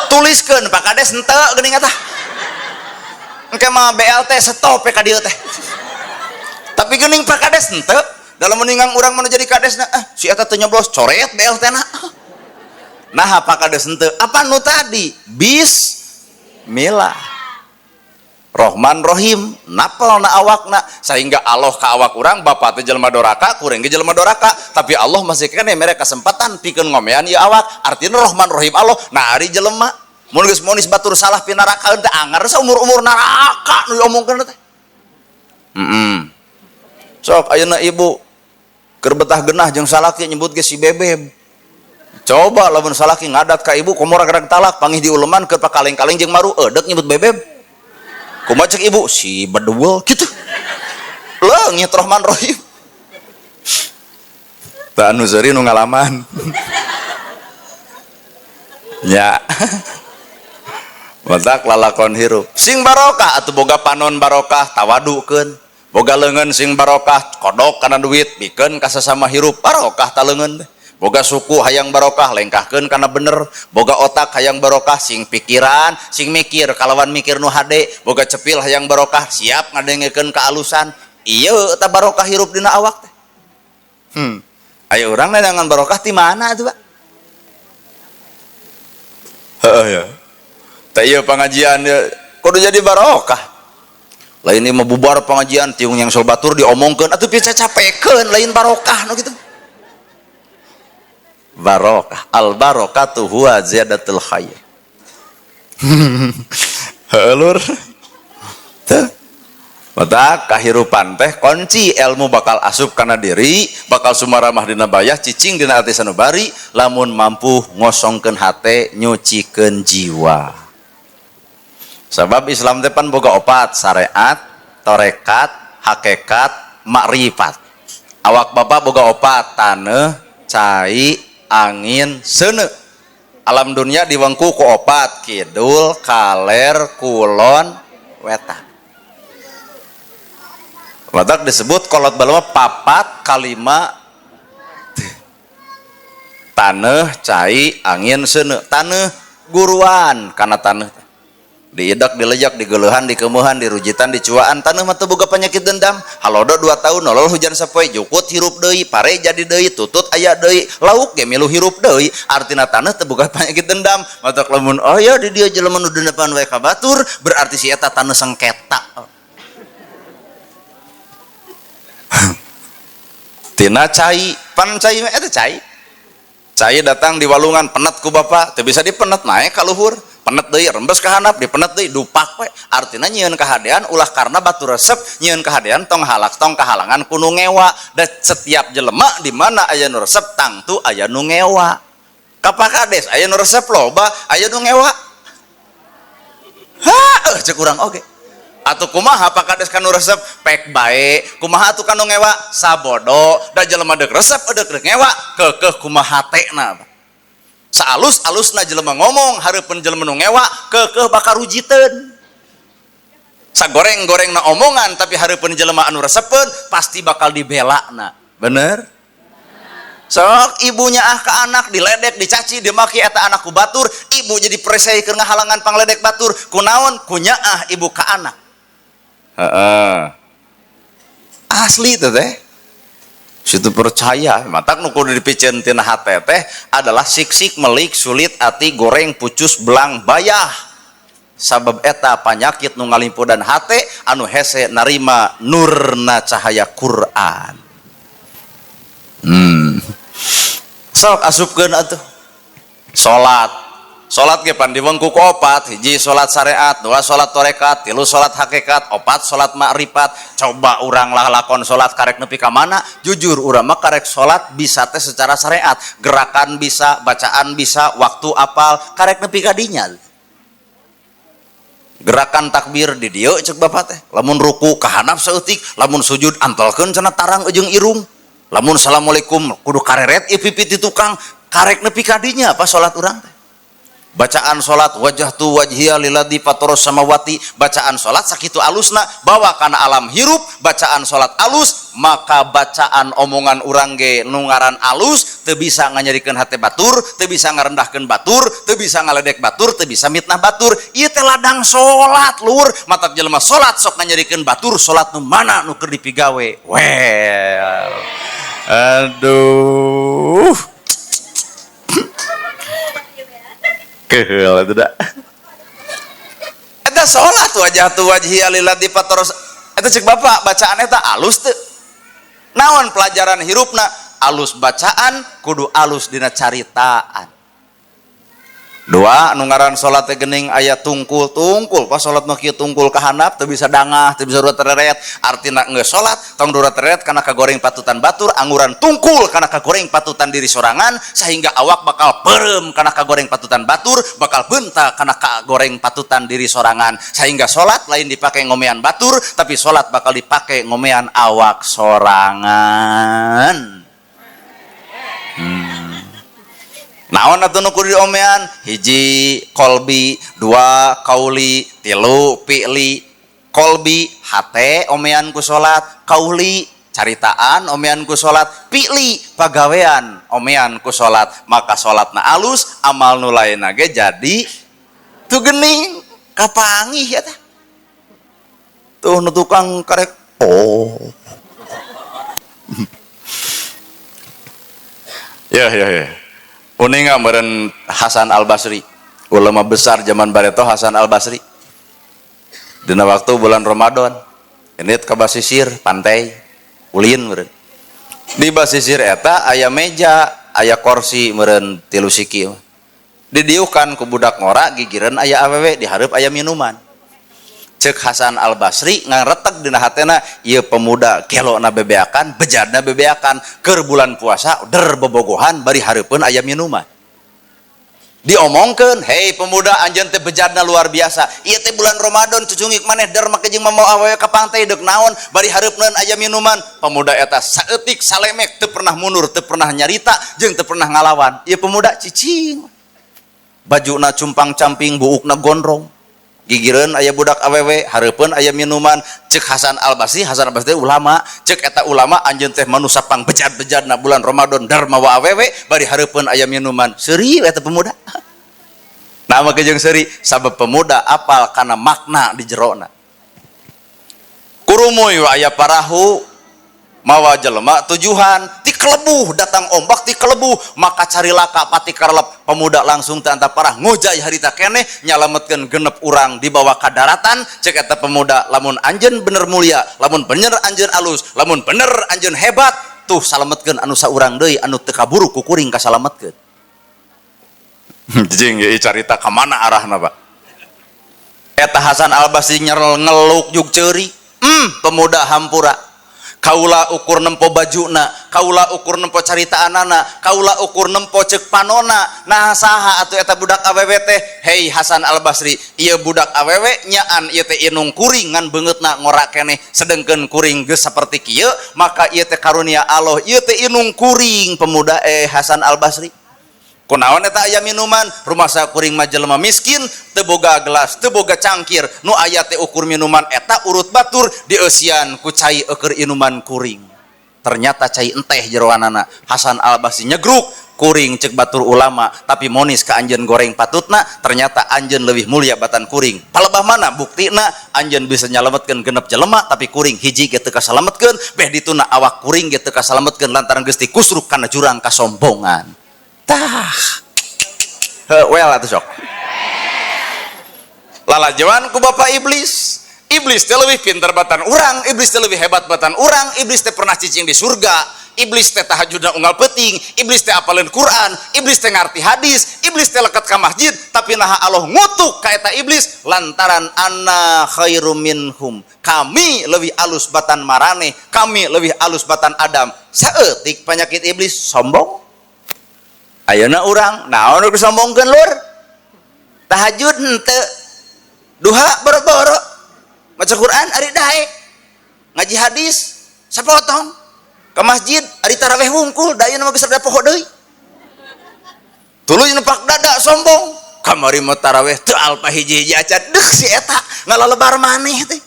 Tuliskeun Pak Kades henteu geuning eta. Engke mah BLT stop ka dieu teh. Tapi geuning Pak Kades henteu, dalam meningang urang mana jadi kadesna, si eta teu nyoblos coret BLT na. Nah, Pak Kades henteu, apa nu tadi? Bismillah. Rohman Rohim, napel na awakna sehingga Allah ka awak urang bapak teh jelema doraka, kuring ge jelema doraka, tapi Allah masih keneh mere kesempatan pikeun ngomean ieu awak. Artina Rohman Rohim Allah, nah ari jelema mun geus monis batur salah pinarakaeun teh angar saumur-umur neraka nu diomongkeun teh. Sok ayeuna ibu keur betah genah jeung salaki nyebut ge si bebeb. Coba lamun salaki ngadat ka ibu komo rag talak pangih di uleman keur pakaleng-kaleng jeung maru eudek nyebut bebeb. Kumaha cek ibu si bedul kitu. Leungit Rohman Rohim. Tah anu seuri nu ngalaman. Nya. Matak lalakon hirup sing barokah atuh boga panon barokah tawadukeun. Boga leungeun sing barokah kodok kana duit pikeun ka sasama hirup barokah ta leungeun teh. Boga suku hayang barokah lengkahkeun kana bener. Boga otak hayang barokah sing pikiran sing mikir kalawan mikir nu hade. Boga cepil hayang barokah siap ngadengekeun kaalusan. Ieu eta barokah hirup dina awak teh. Ayo urang neangan barokah ti mana atuh Pak? Heeh ya. Teh ieu pangajian kudu jadi barokah. Lain ini bubar pengajian tiung yang sol batur diomongkeun atuh bisa capekeun lain barokah nu kitu. Barokah al barokatu huwa ziyadatul khair. Heuh lur. Teu. Matak kahirupan teh kunci ilmu bakal asup kana diri, bakal sumaramah dina bayah cicing dina ati sanubari lamun mampu ngosongkeun hate nyucikeun jiwa. Sebab Islam teh pan boga opat, syariat, tarekat, hakikat, makrifat. Awak bapak boga opat, taneuh, cai, angin, seuneu. Alam dunia diwengku ku opat, kidul, kaler, kulon, wetan. Matak disebut kolot balama papat kalima taneuh, cai, angin, seuneu. Taneuh guruan kana taneuh. Diidak, dilejak, digeleuhan, dikemeuhan, dirujitan, dicuaan. Taneuh mah teu boga penyakit dendam. Halodo 2 tahun nolol hujan sapoe, jukut hirup deui, pare jadi deui, tutut aya deui, lauk ge milu hirup deui. Artina taneuh teu boga penyakit dendam. Matak lamun aya di dieu jelema nu dendepan wae ka batur, berarti si eta taneuh sengketa. Tina cai, pan cai mah eta cai. Cai datang di walungan, penet ku bapak, teu bisa dipenet naik ka luhur. Penet deui rembes ka handap, dipenet deui dupak we. Artina nyieun kahadean ulah karena batu resep, nyieun kahadean tong halak tong kahalangan ku nu ngewa. Da setiap jelema di mana aya nu resep tangtu aya nu ngewa. Ka Pak Kades aya nu resep loba, aya nu ngewa. Ha, cek urang oge. Atuh kumaha Pak Kades ka nu resep pek bae, kumaha atuh ka nu ngewa sabodo, da jelema deuk resep deuk ngewa keukeuh kumaha hatena. Saalus-alusna jelema ngomong hareupeun jelema nu ngewa keukeuh bakal rujiteun. Sagoreng-gorengna omongan tapi hareupeun jelema anu resepeun pasti bakal dibelana. Bener? Sok ibunya ah ke anak diledek, dicaci, dimaki eta anak ku batur, ibu jadi presei keur ngahalangan pangledek batur. Kunaon? Kunyaah ibu ka anak. Heeh. Asli teh teh. Situ percaya, matak nu kudu dipiceun tina hate teh adalah sik-sik, melik, sulit, ati, goreng, pucus, belang, bayah. Sabab eta panyakit nu ngalimpudan hate anu hese narima nurna cahaya Quran. Sok asupkeun atuh. Salat. Salat ge pan diwengku ku opat, hiji salat syariat, dua salat tarekat, tilu salat hakikat, opat salat makrifat. Coba urang lah lakon salat karek nepi ka mana? Jujur urang mah karek salat bisa teh secara syariat, gerakan bisa, bacaan bisa, waktu apal, karek nepi ka dinya. Gerakan takbir di dieu cek bapak teh, lamun ruku ka handap saeutik, lamun sujud antelkeun cenah tarang jeung irung. Lamun assalamualaikum kudu kareret ieu pipit di tukang, karek nepi ka dinya apa salat urang teh. Bacaan salat wajhtu wajhiya lilladzi fataras samawati, bacaan salat sakitu alusna bawa kana alam hirup, bacaan salat alus maka bacaan omongan urang ge nu ngaran alus teu bisa nganyerikeun hate batur, teu bisa ngarendahkeun batur, teu bisa ngaledek batur, teu bisa mitnah batur. Ieu teh ladang salat luhur, matak jelema salat sok nganyerikeun batur, salat nu mana nu keur dipigawe. Well. Aduh. Keheul atuh da. Eta salat wajhtu wajhiya lilladzi fataras. Eta cek bapak bacaan eta alus teu? Naon pelajaran hirupna? Alus bacaan kudu alus dina caritaan. Dua nu ngaran salat teh geuning aya tungkul-tungkul, pas salat mah kieu tungkul ka handap teu bisa dangah, teu bisa tereret. Artina geus salat tong durat tereret kana kagoreng patutan batur, anguran tungkul kana kagoreng patutan diri sorangan sehingga awak bakal peureum kana kagoreng patutan batur, bakal beunta kana kagoreng patutan diri sorangan. Sehingga salat lain dipake ngomean batur, tapi salat bakal dipake ngomean awak sorangan. Naon atuh nu kudu diomean? Hiji kolbi, dua kauli, tilu fi'li. Kolbi hate omean ku salat, kauli caritaan omean ku salat, fi'li pagawean omean ku salat. Maka salatna alus, amal nu lainna ge jadi tuh geuning kapangih ya teh. Tuh nu tukang karek oh. Ya ya ya. Uninga meureun Hasan Al-Basri, ulama besar zaman bareto Hasan Al-Basri. Dina waktu bulan Ramadan, ini ke basisir pantai ulin meureun. Di basisir eta aya meja, aya kursi meureun tilu siki. Didiukan ku budak ngora gigireun aya awewe, dihareup aya minuman. Cek Hasan Al-Basri ngaretek dina hatena ieu pemuda kelona bebeakan, bejadna bebeakan, keur bulan puasa der bobogohan bari hareupeun aya minuman. Diomongkeun, "Hei pemuda, anjeun teh bejadna luar biasa. Ieu teh bulan Ramadan cucungik maneh der make jeung mamawa awewe ka pantai deuk naon bari hareupeun aya minuman." Pemuda eta saeutik salemek teu pernah mundur, teu pernah nyarita jeung teu pernah ngalawan. Ieu pemuda cicing. Bajuna cumpang-camping, buukna gondrong. Gigireun aya budak awewe, hareupeun aya minuman. Cek Hasan Al Basri, Hasan Al Basri ulama, cek eta ulama anjeun teh manusa pangbejad-bejadna bulan Ramadan dar mawa awewe bari hareupeun aya minuman. Seuri eta pemuda. Nah, make jeung seuri sabab pemuda apal kana makna di jerona. Kurumuy aya parahu mawa jelema tujuhan ti kelebuh datang ombak ti kelebuh maka carilaka pati karelep pemuda langsung teu anta parah ngojay harita keneh nyalametkeun genep urang dibawa ka daratan. Cek eta pemuda, lamun anjeun bener mulia, lamun bener anjeun alus, lamun bener anjeun hebat, tuh salametkeun anu saurang deui anu teu kaburu ku kuring kasalametkeun. Jing ieu carita ka mana arahna, Pak? Eta Hasan Al Basri nyerel ngeluk jug ceuri. Pemuda hampura, kaula ukur nempo bajuna, kaula ukur nempo caritaanana, kaula ukur nempo cek panona. Nah, saha atuh eta budak awewe teh? Hei Hasan Al Basri, ieu budak awewe nyaan ieu teh inung kuring ngan beungeutna ngora keneh, sedengkeun kuring geus saperti kieu, maka ieu teh karunia Allah, ieu teh inung kuring. Pemuda, Hasan Al Basri, kunaon eta aya minuman? Rumasa kuring mah jelema miskin, teu boga gelas, teu boga cangkir, nu aya teh ukur minuman eta urut batur dieusian ku cai eueur inuman kuring. Ternyata cai enteh jeroanana. Hasan Al Basri nyegruk, kuring cek batur ulama tapi monis ka anjeun goreng patutna, ternyata anjeun leuwih mulia batan kuring. Palebah mana buktina? Anjeun bisa nyalametkeun genep jelema tapi kuring hiji ge teu kasalametkeun, beh dituna awak kuring ge teu kasalametkeun lantaran geus dikusruk kana jurang kasombongan. Tah, well atuh sok lalajoan ku bapak iblis. Iblis teh leuwih pinter batan urang, iblis teh leuwih hebat batan urang, iblis teh pernah cicing di surga, iblis teh tahajudna unggal peuting, iblis teh apaleun Quran, iblis teh ngarti hadis, iblis teh leket ka masjid, tapi naha Allah ngutuk ka eta iblis? Lantaran ana khairum minhum, kami lebih alus batan maraneh, kami lebih alus batan Adam. Saeutik penyakit iblis sombong. Ayeuna urang naon nu disombongkeun, lur? Tahajud henteu, duha boro-boro, maca Quran ari daek, ngaji hadis sapotong, ke masjid ari taraweh wungkul, da ayeuna mah geus rada poho deui. Tuluy nepak dada sombong, kamari mah taraweh teu alpa hiji-hiji acan, deuh si eta ngalalebar maneh teh.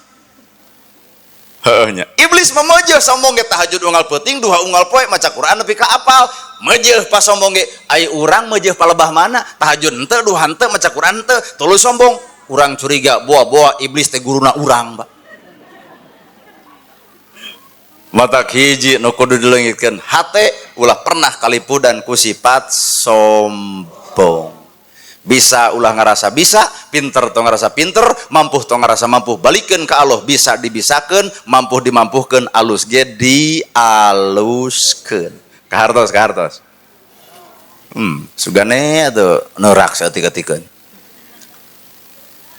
Heuh nya. Iblis memeujeuh sombong ge tahajud unggal peuting, duha unggal poe, maca Quran nepi ka apal. Meujeuh pas sombong ge, ai urang meujeuh palebah mana? Tahajud henteu, duha henteu, maca Quran henteu, tuluy sombong. Urang curiga boa-boa iblis teh guruna urang, Pak. Mata hiji nu kudu dileungitkeun hate, ulah pernah kalipudan ku sifat sombong. Bisa ulah ngerasa bisa, pinter tong ngerasa pinter, mampu tong ngerasa mampu, balikeun ka Allah. Bisa dibisakeun, mampu dimampuhkeun, alus ge dialuskeun. Kahartos, kahartos. Sugane atuh norak saeutik-eutikeun.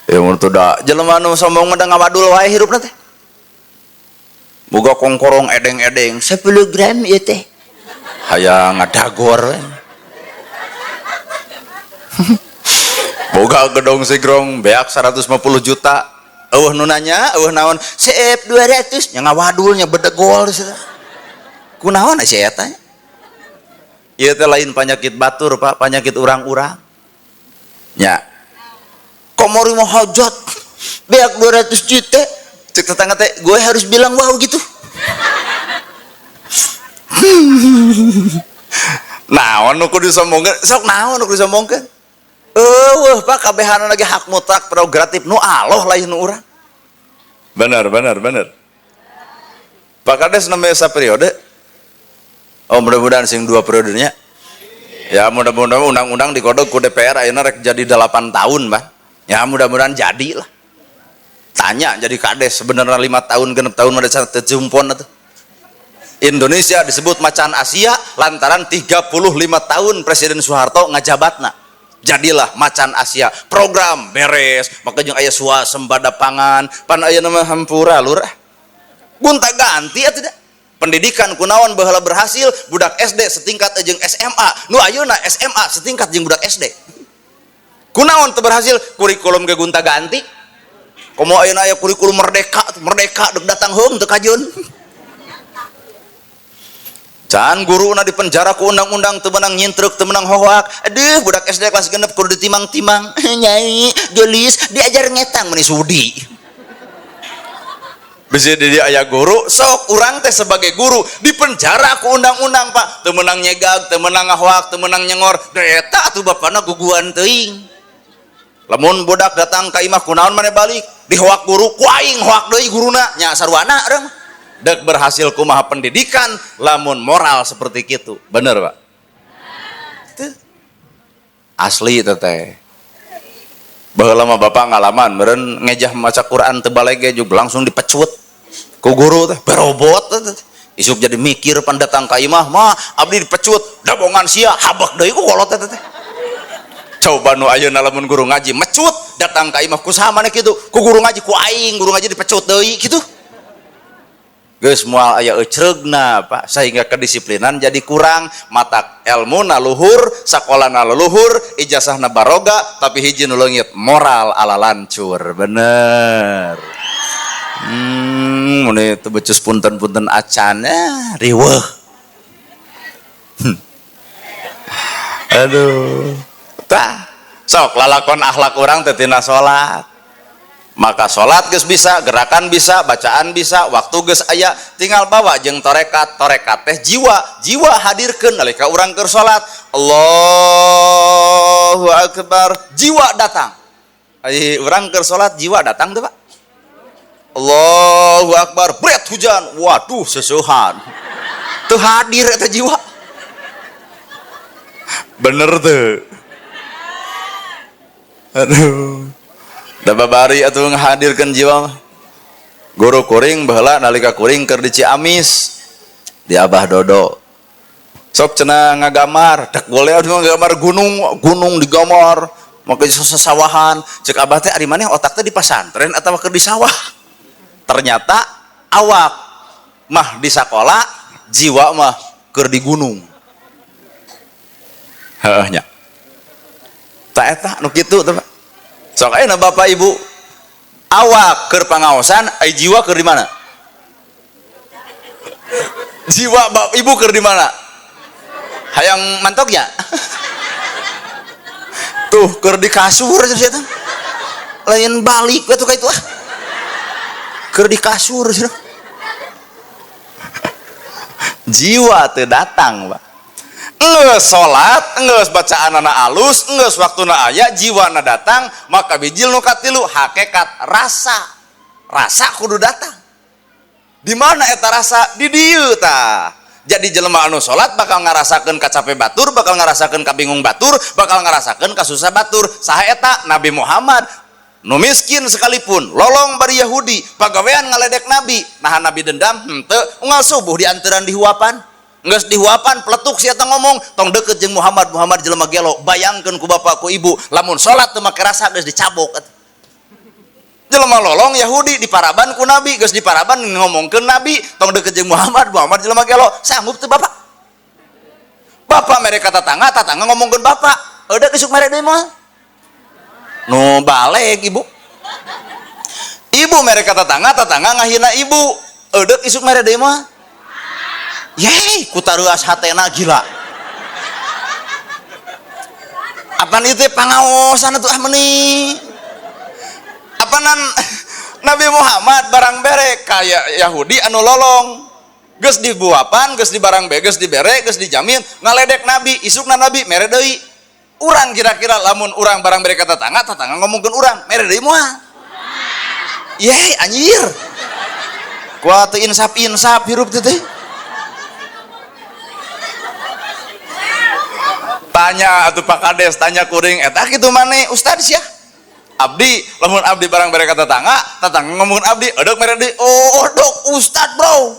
Ya mun teu da jelema nu sombong mah da ngawadul wae hirupna teh. Boga kongkorong edeng-edeng 10 gram ieu teh. Hayang ngadagor we. Boga gedong sigrong beak 150 juta, eueuh nu nanya, eueuh naon, CF 200 nya ngawadulnya bedegol di situ. Kunaon si eta? Ieu teh lain penyakit batur, Pak, penyakit urang-urang. Nya. Komori mau hajat beak 200 juta, cek tetangga teh, gue harus bilang wow gitu. Naon nu kudu disombongkeun? Sok naon nu kudu disombongkeun? Eueuh, Pak, kabehanana lagi hak mutlak prerogatif nu Allah lain nu urang. Benar, benar, benar. Pak Kades namanya saperiode. Oh, mudah-mudahan sing 2 periodenya. Ya, mudah-mudahan undang-undang dikodok ku DPR ayeuna rek jadi 8 tahun, Pak. Ya, mudah-mudahan jadi lah. Tanya jadi kades sebenarnya 5 tahun genep tahun mah teu jumpon atuh. Indonesia disebut macan Asia lantaran 35 tahun Presiden Soeharto ngajabatna. Jadilah macan Asia, program beres, maka jeung aya swasembada pangan, pan aya nama hampura lurah. Gonta ganti atuh da. Pendidikan kunaon baheula berhasil, budak SD setingkat jeung SMA, nu ayeuna SMA setingkat jeung budak SD. Kunaon teu berhasil? Kurikulum ge gonta ganti. Komo ayeuna aya kurikulum merdeka, merdeka dek datang heung teu kajeun. Can guruna di penjara ku undang-undang teu meunang nyintrek teu meunang hohoak. Aduh budak SD kelas 6 kudu ditimang-timang. Nyai geulis diajar ngetang meuni sudi. Bisa di dia aya guru sok urang teh sebagai guru di penjara ku undang-undang Pak teu meunang nyegag teu meunang ngahoak teu meunang nyengor. Da eta atuh bapana guguan teuing. Lamun budak datang ka imah kunaon maneh balik dihoak guru ku aing hoak deui guruna nya sarwana urang. Dek berhasil kumaha pendidikan lamun moral seperti itu. Bener Pak? Tuh. Asli teh. Baheula mah bapak ngalaman meureun ngejah maca Quran teu baleg ge juga langsung dipecut ku guru teh berobot teh. Isuk jadi mikir pan datang ka imah mah abdi dipecut dabongan sia habak deui ku kolot teh teh. Coba nu ayeuna lamun guru ngaji mecut datang ka imah kusaha maneh kitu ku guru ngaji ku aing guru ngaji dipecut deui kitu. Geus moal aya ecreugna Pak sehingga kedisiplinan jadi kurang matak elmuna luhur sakolana leluhur ijazahna baroga tapi hiji nu leungit moral ala lancur bener. Mun teu becus punten-punten acan riweuh. Aduh tah sok lalakon akhlak urang teh tina salat. Maka salat geus bisa, gerakan bisa, bacaan bisa, waktu geus aya, tinggal bawa jeung torekat. Torekat teh jiwa, jiwa hadirkeun nalika urang keur salat. Allahu akbar, jiwa datang. Ai urang keur salat jiwa datang teu Pak? Allahu akbar, bret hujan. Waduh seseuhan. Teu hadir eta jiwa. Bener teu? Aduh. Da babari atuh ngahadirkeun jiwa mah. Guru kuring baheula nalika kuring keur di Ciamis di Abah Dodo. Sok cenah ngagamar, dak boleh atuh ngagamar gunung, gunung digamar, make sasawahan. Cek Abah teh ari maneh otak teh di pasantren atawa keur di sawah. Ternyata awak mah di sakola, jiwa mah keur di gunung. Heuh nya. Ta eta nu kitu teh Pak. Sok ayeuna Bapak Ibu awak keur pangaosan ai jiwa keur di mana? Jiwa Bapak Ibu keur di mana? Hayang mantok ya? Tuh keur di kasur cenah eta. Lain balik we tuh ka itu ah. Keur di kasur cenah. Jiwa teu datang, Pak. Enggeus salat, enggeus bacaanana alus, enggeus waktuna aya, jiwana datang, maka bijil nu katilu hakikat rasa. Rasa kudu datang. Di mana eta rasa? Di dieu tah. Jadi jelema anu salat bakal ngarasakeun kacape batur, bakal ngarasakeun kabingung batur, bakal ngarasakeun kasusah batur. Saha eta? Nabi Muhammad. Nu miskin sekalipun, lolong bari Yahudi, pagawean ngaledek Nabi, naha Nabi dendam henteu, unggal subuh dianteran dihuapan. Geus dihuapan peletuk si eta ngomong tong deket jeung Muhammad, Muhammad jelema gelo. Bayangkeun ku bapak ku ibu lamun salat teu make rasa geus dicabok. Jelema lolong Yahudi diparaban ku Nabi, geus diparaban ngomongkeun Nabi tong deket jeung Muhammad, Muhammad jelema gelo. Sanggup teu bapak? Bapak mere ka tatangga, tatangga ngomongkeun bapak. Eueuh isuk mere deui moal. Nu baleg ibu. Ibu mere ka tatangga, tatangga ngahina ibu. Eueuh isuk mere deui moal. Yeay, kutareuas hatena gila. Apaan itu pangaosan atuh ah meuni. Apanan Nabi Muhammad barang bere kaya Yahudi anu lolong. Geus dibuapan, geus dibarang be, geus dibere, geus dijamin ngaledek Nabi, isukna Nabi mere deui. Urang kira-kira lamun urang barang bere ka tetangga, tetangga ngomongkeun urang, mere deui moal. Yeay, anjir. Kuat teu insaf-insaf hirup teh teh. Tanya atuh Pak Kades, tanya kuring eta kitu maneh ustad sia. Abdi, lamun abdi barang bere ka tetangga, tetangga ngomongkeun abdi, edek mere deui. Oh, odok ustad, bro.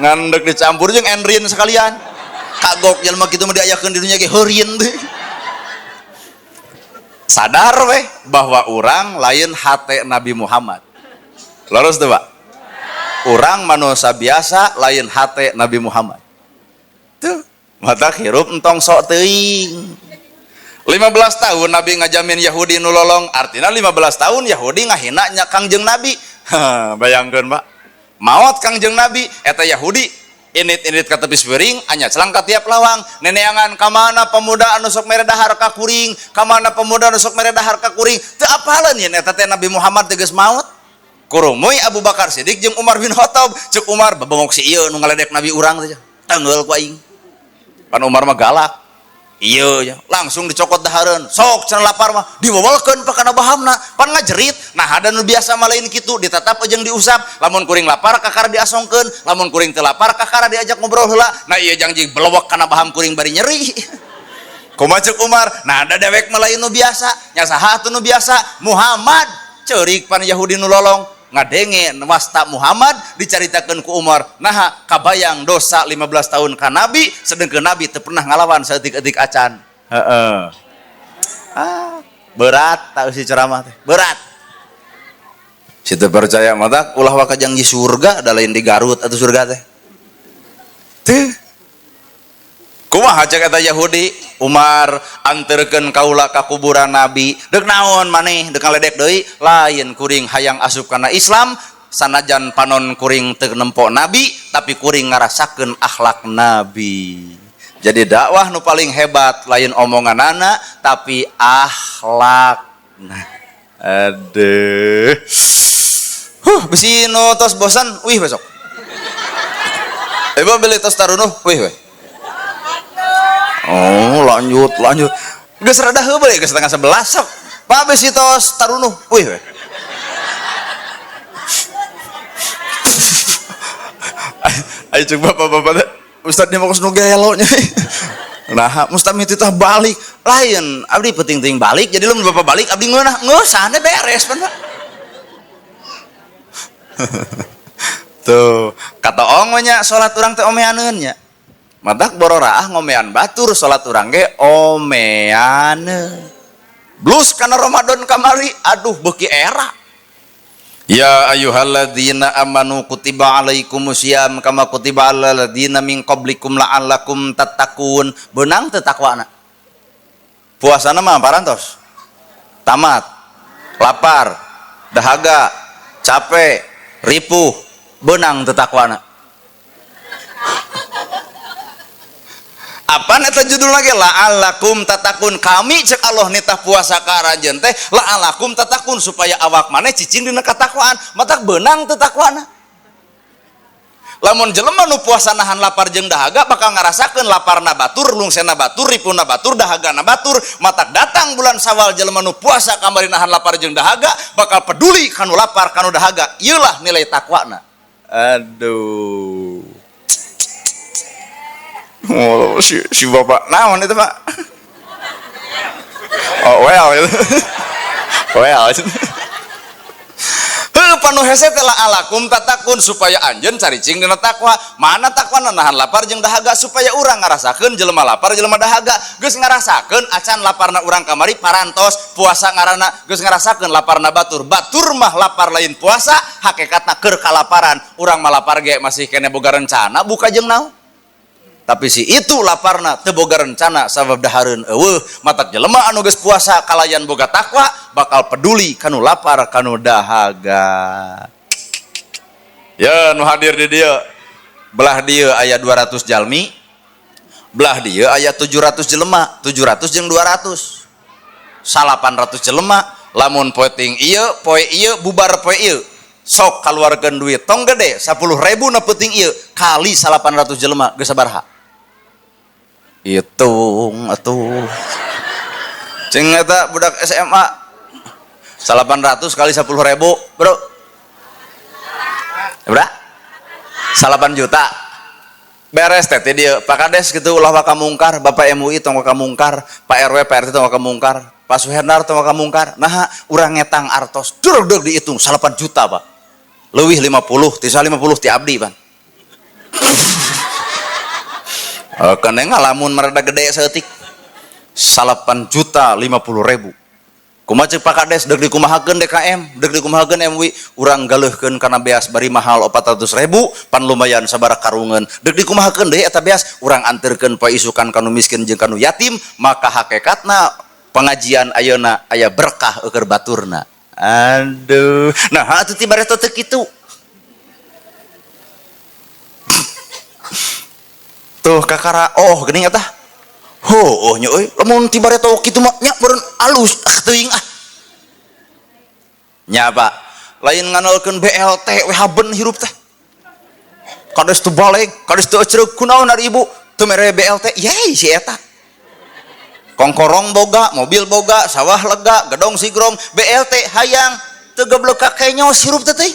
Ngan deuk dicampur jeung endrin sekalian. Kagok jelema kitu mah diayakeun di dunya ge heurin teh. Sadar weh bahwa urang lain hate Nabi Muhammad. Leres teu, Pak? Urang manusia biasa lain hate Nabi Muhammad. Tuh. Mata hirup entong sok teuing. 15 tahun Nabi ngajamin Yahudi nu lolong, artinya 15 tahun Yahudi ngahina nya Kangjeng Nabi. Bayangkeun, Pak. Maot Kangjeng Nabi eta Yahudi Init-init ka tepi piring, anya celang ka tiap lawang. Neneangan ka mana pemuda anu sok mere dahar ka kuring, ka mana pemuda anu sok mere dahar ka kuring. Teu apaleun yen eta teh Nabi Muhammad teh geus maot. Kurumuy Abu Bakar Siddiq jeung Umar bin Khattab. Ceuk Umar babengok si ieu nu ngaledek Nabi urang teh. Tanggeul ku aing. Pan Umar mah galak. Iya ya, langsung dicokot dahareun. Sok cenah lapar mah diwewelkeun pa kana bahamna, pan ngajerit. Nah ada nu biasa mah lain kitu, ditatap jeung diusap. Lamun kuring lapar kakara diasongkeun, lamun kuring teu lapar kakara diajak ngobrol heula. Nah ieu jangjing belewek kana baham kuring bari nyeri. Kumaha ceuk Umar? Nah ada dewek mah lain nu biasa. Nya saha atuh nu biasa? Muhammad. Ceurik pan Yahudi nu lolong. Ngadenge wasta Muhammad dicaritakeun ku Umar. Naha kabayang dosa 15 tahun ka Nabi, sedengkeun Nabi teu pernah ngalawan saeutik-eutik acan. Heeh. Ah, berat tak si ceramah teh. Berat. Si teu percaya mah tak ulah waka janji surga da lain di Garut atuh surga teh. Teu. Kumaha cek eta Yahudi? Umar anterkeun kaula ka kuburan Nabi. Deuk naon maneh? Deuk ngaledek deui? Lain kuring hayang asup kana Islam, sanajan panon kuring teu nempo Nabi, tapi kuring ngarasakeun akhlak Nabi. Jadi dakwah nu paling hebat lain omonganana tapi akhlak. Nah, aduh. Huh, bisi nu tos bosan, wih besok. Ibu beli tos tarunuh, wih weh. Oh, lanjut, lanjut. Geus rada heubeul geus 10:30 sok. Pak besi tos tarunuh, wih weh. Ayo cek bapak-bapak teh, ustad nya mah nu gelo nya. Nah, mustami titah balik. Lain, abdi penting-ting balik, jadi lamun bapak balik abdi ngeunah, ngeusahna beres pan Pak. Tuh, kata ong we nya salat urang teh omeaneun nya. Matak bororaah ngomean batur salat urang ge omeaneun. Blus kana Ramadan kamari, aduh beuki era. Ya ayyuhalladzina amanu kutiba alaikumusiyam kama kutiba alal ladzina min qablikum la'allakum tattaqun. Beunang teu takwana? Puasana mah parantos. Tamat. Lapar, dahaga, capek, ripuh, beunang teu takwana? Apaan eta judul lagi? La'allakum tatakun. Kami cek Allah nitah puasa ka aranjeun teh la'allakum tatakun supaya awak maneh cicing dina katakwaan. Matak beunang teu takwana. Lamun jelema nu puasa nahan lapar jeung dahaga bakal ngarasakeun laparna batur, lungsena batur, ripuna batur, dahagana batur. Matak datang bulan Syawal jelema nu puasa kamari nahan lapar jeung dahaga bakal peduli kanu lapar kanu dahaga. Ieu lah nilai takwana. Aduh. Oh, si bapak naon itu Pak? Oh, well itu. Well. Heuh panu hese teh la'alakum tatakun supaya anjeun caricing dina takwa. Mana takwana nahan lapar jeung dahaga supaya urang ngarasakeun jelema lapar jelema dahaga. Geus ngarasakeun acan laparna urang kamari parantos puasa ngaranna geus ngarasakeun laparna batur. Batur mah lapar lain puasa, hakikatna keur kalaparan. Urang mah lapar ge masih kene boga rencana buka jeung naon. Tapi si itu laparna teu boga rencana sabab dahareun eueuh. Matak jelema anu geus puasa kalayan boga takwa bakal peduli kanu lapar kanu dahaga. Ya nu hadir di dieu belah dieu aya 200 jalmi, belah dieu aya 700 jelema, 700 jeung 200 800 jelema. Lamun poeting ieu poe ieu bubar poe ieu sok kaluarkeun duit tong gede 10.000 na peuting ieu kali 800 jelema geus sabaraha? Hitung atuh. Cing eta budak SMA 800 kali 10.000, bro. Bro? 8 juta. Beres teh teh dieu. Pak Kades kitu ulah waka mungkar, Bapak MUI tong waka mungkar, Pak RW Pak RT tong waka mungkar, Pak Suhendar tong waka mungkar. Naha urang ngetang artos durug dihitung 8 juta, Pak. Leuwih 50, tisa 50 ti abdi, Pan. Kana ngalamun merada gede saeutik 8.050.000. Kumaha ceuk Pak Kades deuk dikumahakeun DKM, deuk dikumahakeun MUI, urang galeuhkeun kana beas bari mahal 400.000, pan lumayan sabaraha karungeun. Deuk dikumahakeun deui eta beas, urang anterkeun poe isukan kanu miskin jeung kanu yatim, maka hakikatna pengajian ayeuna aya berkah eueur baturna. Aduh, nah atuh ti bareto teu kitu. Tuh kakara oh geuning eta. Heuh nya euy, lamun ti bareto kitu mah nya meureun alus ah teuing ah. Nya Pak, lain nganalkeun BLT we haben hirup teh. Kades teu baleg, kades teu ecreug kunaon ari ibu teu mere BLT, yey si eta. Kongkorong boga, mobil boga, sawah lega, gedong sigrong, BLT hayang teu geblek ka kenyos hirup teh teh.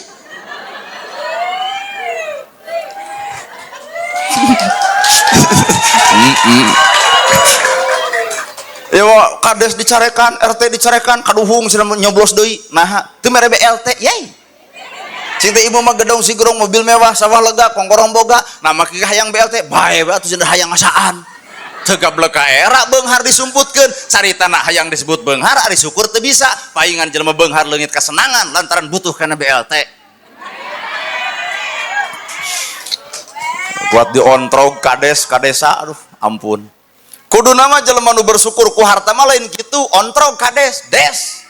Ya kades dicarekan, RT dicarekan, kaduhung cenah nyoblos deui. Naha teu mere BLT, yey. Cinta ibu mah gedong sigrong, mobil mewah, sawah lega, kongkorong boga, nah maki hayang BLT, bae bae atuh cenah hayang ngasaan. Teu gablek ka era beunghar disumputkeun, caritana hayang disebut beunghar ari syukur teu bisa, paingan jelema beunghar leungit kasenangan lantaran butuh kana BLT. Kuat diontrog kades kadesa, aduh ampun. Kudu nama jelema nu bersyukur ku harta mah lain kitu, ontrog kades, des.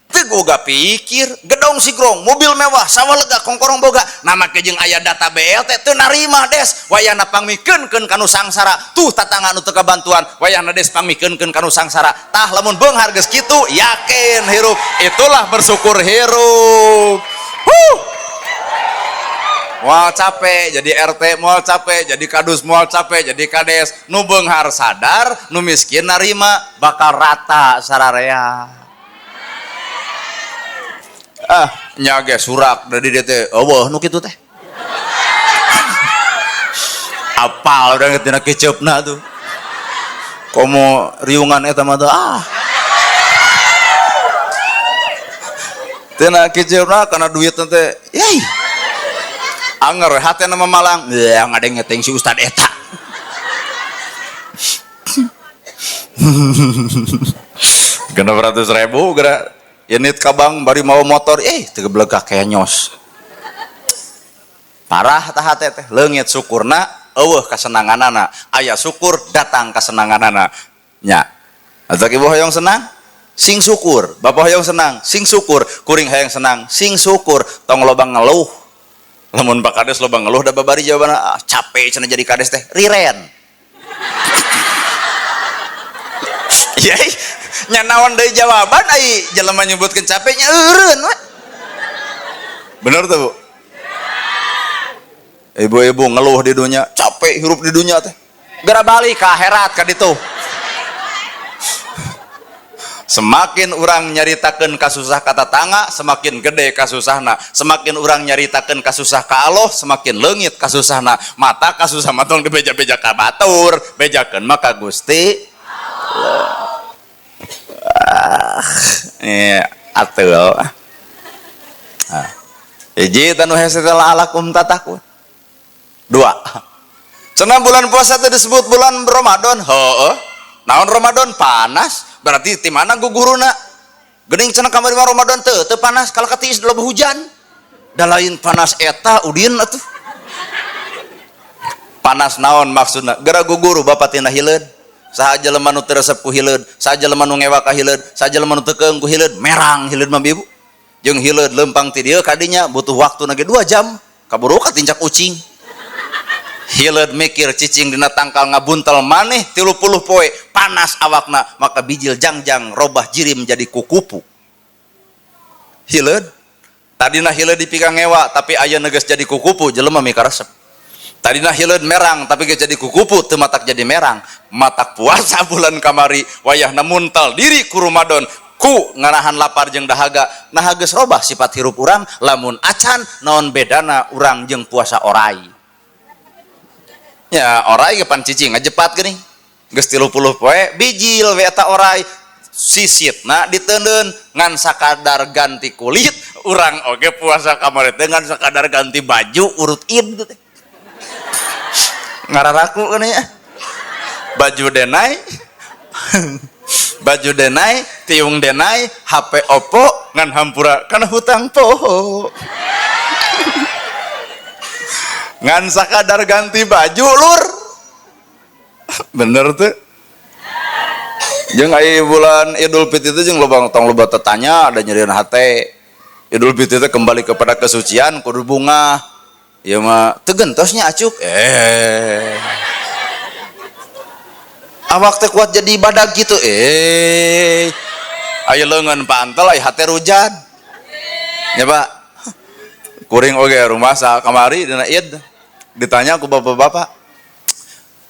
Teu boga pikir, gedong sigrong, mobil mewah, sawah lega, kongkorong boga, nama ke jeung aya data BLT teu narima des, wayahna pangmikeunkeun kanu sangsara, tuh tatangga nu teu kabantuan, wayahna des pangmikeunkeun kanu sangsara. Tah lamun beunghar geus kitu, yakin hirup, itulah bersyukur hirup. Huh. Moal capek jadi RT, moal capek jadi kadus, moal capek jadi kades. Nu beunghar sadar, nu miskin narima, bakal rata sararea. Ah, nya ge surak dari dieu teh, eueuh nu kitu teh. Apal urang tina keceupna tuh. Komo riungan eta mah tuh ah. Tina keceupna kana duit teh, yey. Anger hatena mah malang, ya ngadeng-ngeteng si ustad eta. 600.000 geura unit ka bank bari mau motor, teu geblek ka kenyos. Parah tah hate teh, leungit syukurna, eueuh kasenanganana. Aya syukur datang kasenanganana. Nya. Atuh ibu hoyong senang, sing syukur. Bapak hoyong senang, sing syukur. Kuring hayang senang, sing syukur. Tong loba ngeluh. Lamun Pak Kades loba ngeluh da babari jawabanna, ah, capek cenah jadi kades teh, riren. Yey, nya naon deui jawaban ai jelema nyebutkeun capeknya eureun we. Bener tuh, Bu? Ibu-ibu ngeluh di dunia, capek hirup di dunia teh. Geura balik ka akhirat ka ditu. Semakin orang nyaritakeun kasusah ka tatangga, semakin gede kasusahna. Semakin orang nyaritakeun kasusah ka Allah, semakin leungit kasusahna. Mata kasusah mah tong dibeja-beja ka batur, bejakeun mah ka Gusti. Ah, ateul. Ah. Hiji tanu hese teh la'alakum tatakun. Dua. Cenah bulan puasa teh disebut bulan Ramadan. Heueuh. Naon Ramadan? Panas. Berarti ti mana guguruna? Geuning cenah kamari mah Ramadan teu teu panas, kalau katiis loba hujan. Da lain panas eta udin atuh. Panas naon maksudna? Geura guguru bapak tina hileud. Saha jelema nu teu resep ku hileud, saha jelema nu ngewa ka hileud, saha jelema nu teu keung ku hileud, merang hileud mah ibu. Jeung hileud leumpang ti dieu ka dinya butuh waktu na ge 2 jam. Kaburu katincak ucing. Hileud mikir cicing dina tangkal ngabuntel maneh 30 poe, panas awakna, maka bijil jangjang robah jirim jadi kukupu. Hileud tadina hileud dipika ngewa tapi ayeuna geus jadi kukupu jelema mikaresep. Tadina hileud merang tapi geus jadi kukupu teu matak jadi merang, matak puasa bulan kamari wayahna muntal diri ku Ramadan ku ngarahan lapar jeung dahaga. Nah geus robah sifat hirup urang lamun acan naon bedana urang jeung puasa orai. Ya orai ge pan cicing ngajepat geuning. Geus 30 poe bijil we eta orai sisitna diteundeun ngan sakadar ganti kulit urang oge puasa kamari teh ngan sakadar ganti baju urut id teh. Ngararaku geuning ya. Baju denai. Baju denai, tiung denai, HP Oppo ngan hampura kana hutang poho. Ngan sakadar ganti baju lur. Bener tuh. Jeung aya bulan Idul Fitri itu jeung loba tong loba tetanya ada nyerian hate. Idul Fitri itu kembali kepada kesucian kudu bunga. Ieu mah teu gentosnya acuk. Awak teh kuat jadi badag gitu. Ayo leungeun pantel aya hate rujad. Nya Pak. Kuring oge rumah sa kamari dina Id. Ditanya ku bapak-bapak.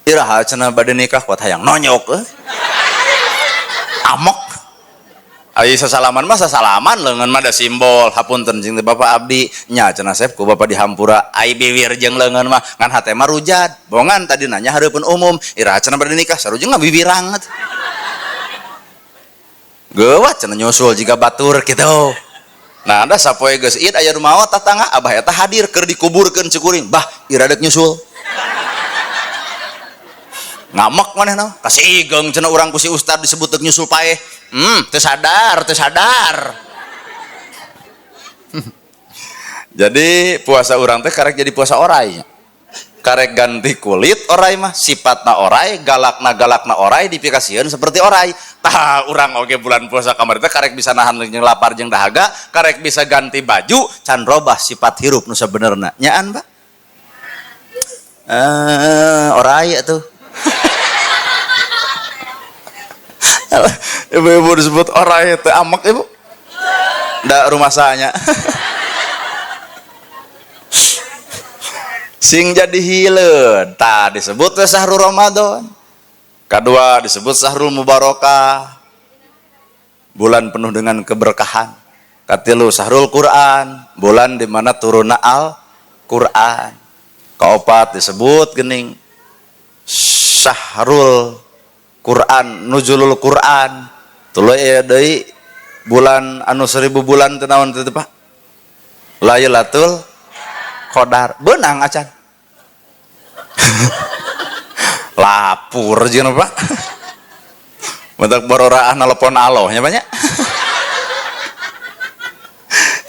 Iraha cenah bade nikah kuat hayang nonyok euy. Amok. Ai sasalaman mah sasalaman leungeun mah da simbol hapunten jeung bapak abdi nya cenah sep ku bapak dihampura ai biwir jeung leungeun mah ngan hate mah rujad. Bongan tadi nanya hareupeun umum iraha cenah bade nikah sarujeng ngabibirang atuh. Geuwat cenah nyusul jiga batur kitu. Nah, da sapoe geus Id aya nu maot tatangga abah eta hadir keur dikuburkeun cekuring. Bah, ira deuk nyusul. Ngamek manehna kasih igeng cenah urang ku si ustad disebut deuk nyusul paeh. Teu sadar, teu sadar. Jadi puasa urang teh karek jadi puasa orai. Karek ganti kulit orai mah, sifatna orai, galakna orai dipikasieun seperti orai. Tah urang oge bulan puasa kamari teh karek bisa nahan jeung lapar jeung dahaga, karek bisa ganti baju, can robah sifat hirup nu sabenerna. Nyaan, Pak? Orai atuh. Ibu-ibu disebut orai teh amek ibu. Da rumah sanya. Sing jadi hileud tah disebut teh sahrul Ramadan. Kedua disebut sahrul mubarakah, bulan penuh dengan keberkahan. Katilu sahrul Quran, bulan di mana turunna Al Quran. Kaopat disebut gening sahrul Quran, nuzulul Quran. Tuluy aya deui bulan anu 1000 bulan teh naon teh Pak? Lailatul Qadar. Beunang acan. Lapur jeung Pak. Mentak bororaah nelpon Allah nya banyak.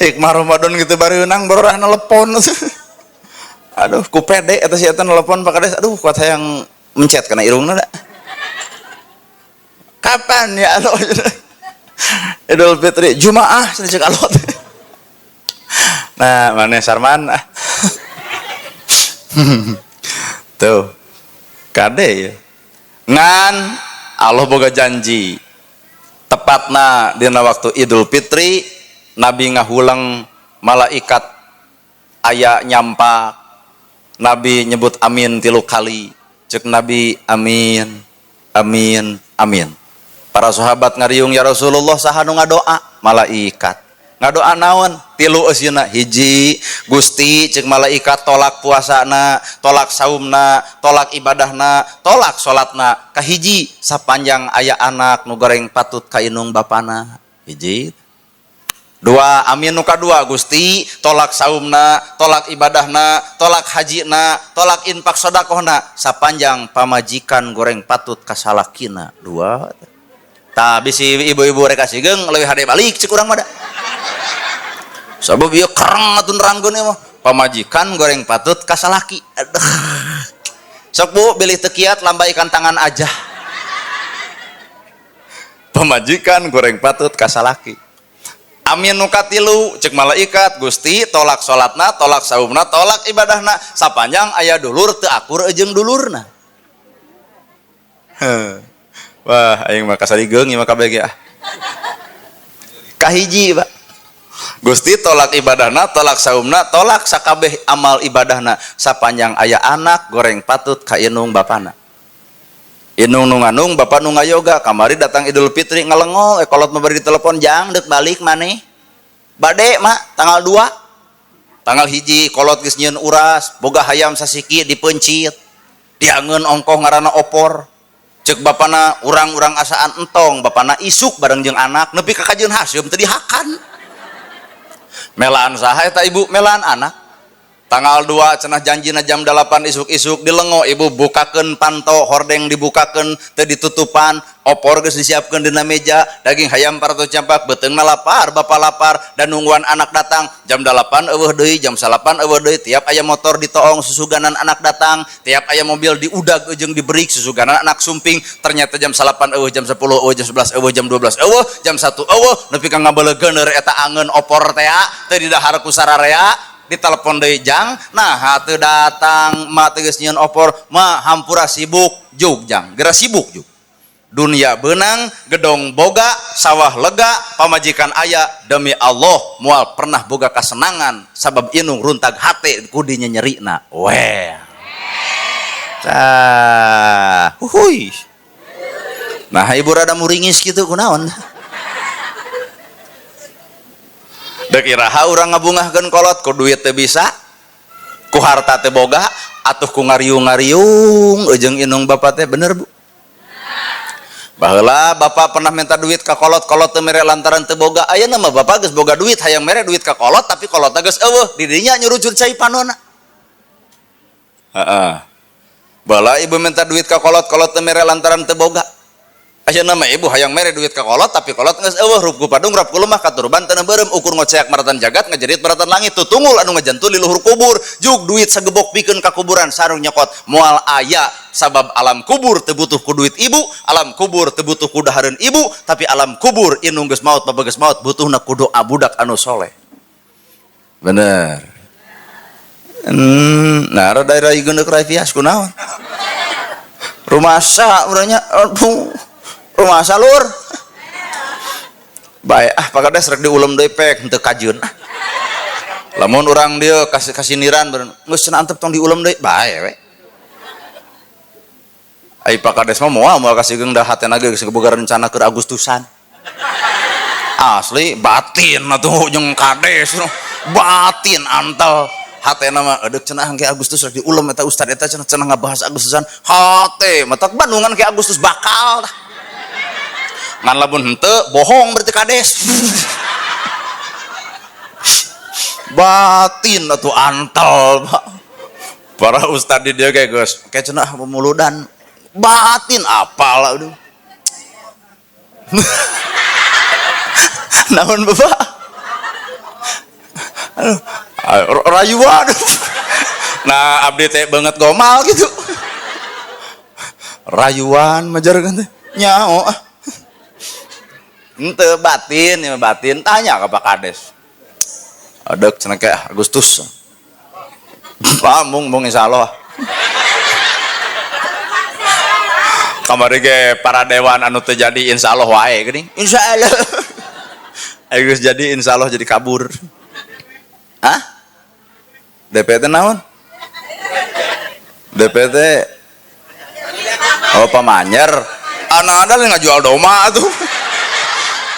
Hikmah Ramadan gitu bareunang bororaah nelpon. Aduh, ku pede eta si eta nelpon Pak Kades. Aduh, kuat hayang mencet kana irungna da. Kapan ya Allah? Idul Fitri Jumaah cenah cek Allah. Nah, mana Sarman? Tuh. Kade ya. Ngan Allah boga janji. Tepatna dina waktu Idul Fitri Nabi ngahulang malaikat aya nyampak. Nabi nyebut amin 3 kali. Cek Nabi amin, amin, amin. Para sahabat ngariung ya Rasulullah saha nu ngadoa? Malaikat. Ngadoa naon? Tilu eusina. Hiji, Gusti cek malaikat tolak puasana, tolak saumna, tolak ibadahna, tolak salatna. Kahiji, sapanjang aya anak nu goreng patut ka indung bapana. Hiji. Dua, amin nu kadua, Gusti tolak saumna, tolak ibadahna, tolak hajina, tolak infak sedekahna, sapanjang pamajikan goreng patut ka salakina. Dua. Tah bisi ibu-ibu rek kasigeung leuwih hade balik cek urang mah da. Sabab ieu kereng atuh nerangkeun ieu mah. Pamajikan goreng patut ka salaki. Aduh. Sok Bu bilih teu kiat lambaikan tangan aja. Pamajikan goreng patut ka salaki. Amin nu katilu cek malaikat Gusti tolak salatna, tolak saumna, tolak ibadahna, sapanjang aya dulur teu akur jeung dulurna. Heh. Wah, aing mah kasarigeung ieu mah kabeh ge ah. Kahiji, Pak. Gusti tolak ibadahna, tolak saumna, tolak sakabeh amal ibadahna, sapanjang aya anak goreng patut ka indung bapana. Indung nu ngandung, bapa nu ngayoga, kamari datang Idul Fitri ngalengol, kolot mah bari ditelepon jang deuk balik maneh. Bade, Mak, tanggal 2. Tanggal 1 kolot geus nyieun uras, boga hayam sasiki dipeuncit. Diangeun ongkoh ngaranna opor. Cek bapana urang-urang asaan entong, bapana isuk bareng jeung anak nepi ka kajeun haseum teu dihakan. Melaan saha eta ibu? Melaan anak. Tanggal 2 cenah janjina jam 8 isuk-isuk dilengo ibu bukakeun panto, hordeng dibukakeun teu ditutupan, opor geus disiapkeun dina meja, daging hayam 400 campak, beuteungna lapar, bapa lapar, dan nungguan anak datang jam 8 eueuh deui, jam 9 eueuh deui, tiap aya motor ditoong susuganan anak datang, tiap aya mobil diudag jeung diberik susuganan anak sumping, ternyata jam 9 eueuh, jam 10 eueuh, jam 11 eueuh, jam 12 eueuh, jam 1 eueuh, nepi ka ngabeleugeuneur eta angeun opor tea teu didahar ku sararea. Ditelepon deui jang, nah teu datang, ma teu geus nyieun opor, ma hampura sibuk juk jang, geura sibuk juk. Dunia benang, gedong boga, sawah lega, pamajikan aya, demi Allah moal pernah boga kasenangan sabab inung runtag hate ku dinyerina. Weh. Tah, huhuy. Nah, ibu rada muringis kitu kunaon? Dek iraha urang ngabungahkeun kolot ku duit teu bisa, ku harta teu boga, atuh ku ngariung-ngariung jeung inung bapak teh bener Bu. Baheula bapak pernah minta duit ka kolot, kolot teu mere lantaran teu boga. Ayeuna mah bapak geus boga duit hayang mere duit ka kolot tapi kolotna geus eueuh, di dinya nyurucur cai panona. Heeh. Baheula ibu minta duit ka kolot, kolot teu mere lantaran teu boga. Ayeuna mah ibu hayang mere duit ka kolot tapi kolot geus eueuh, rup ku padung rap ku lemah katurban tanah beureum ukur ngoceak maratan jagat ngajerit maratan langit tutungul anu ngajantul di luhur kubur juk duit sagebok pikeun ka kuburan sarung nyokot moal aya sabab alam kubur teu butuh ku duit ibu, alam kubur teu butuh ku dahareun ibu, tapi alam kubur inung geus maot bapak geus maot butuhna ku doa budak anu soleh. Bener. Nah rada rai geundeuk rai pias kunaon? Rumasa urangnya aduh. Rumah salur baik ah Pak Kades rek diulem deui pek henteu kajeun. Lamun urang dieu kasih kasiniran geus cenah antep tong diulem deui bae we. Ai Pak Kades mah moal moal kasih geung da hatena ge geus boga rencana keur Agustusan. Asli batin atuh jeung kades batin antal hatena mah edeuk cenah engke Agustus rek diulem eta ustad eta cenah cenah ngabahas Agustusan hate matak Bandungan ke Agustus bakal tah. Ngan lamun henteu bohong berarti kades. Batin atuh antal Pak. Para ustad di dieu ge geus kayak cenah pemuludan batin apal aduh. Naon Bapak? Aduh, rayuan. Nah, abdi teh banget gomal gitu. Rayuan majar kan teh. Nyao ah. Ente batin, ya batin tanya ke Pak Kades. Adek cenah ke Agustus. Pamung mung insyaallah. Kamari ge para dewan anu teu jadi insyaallah wae geuning. Insyaallah. Ayo geus jadi insyaallah jadi kabur. Hah? DPT naon? DPT oh pamanyer. Anak ada yang ngajual doma tuh.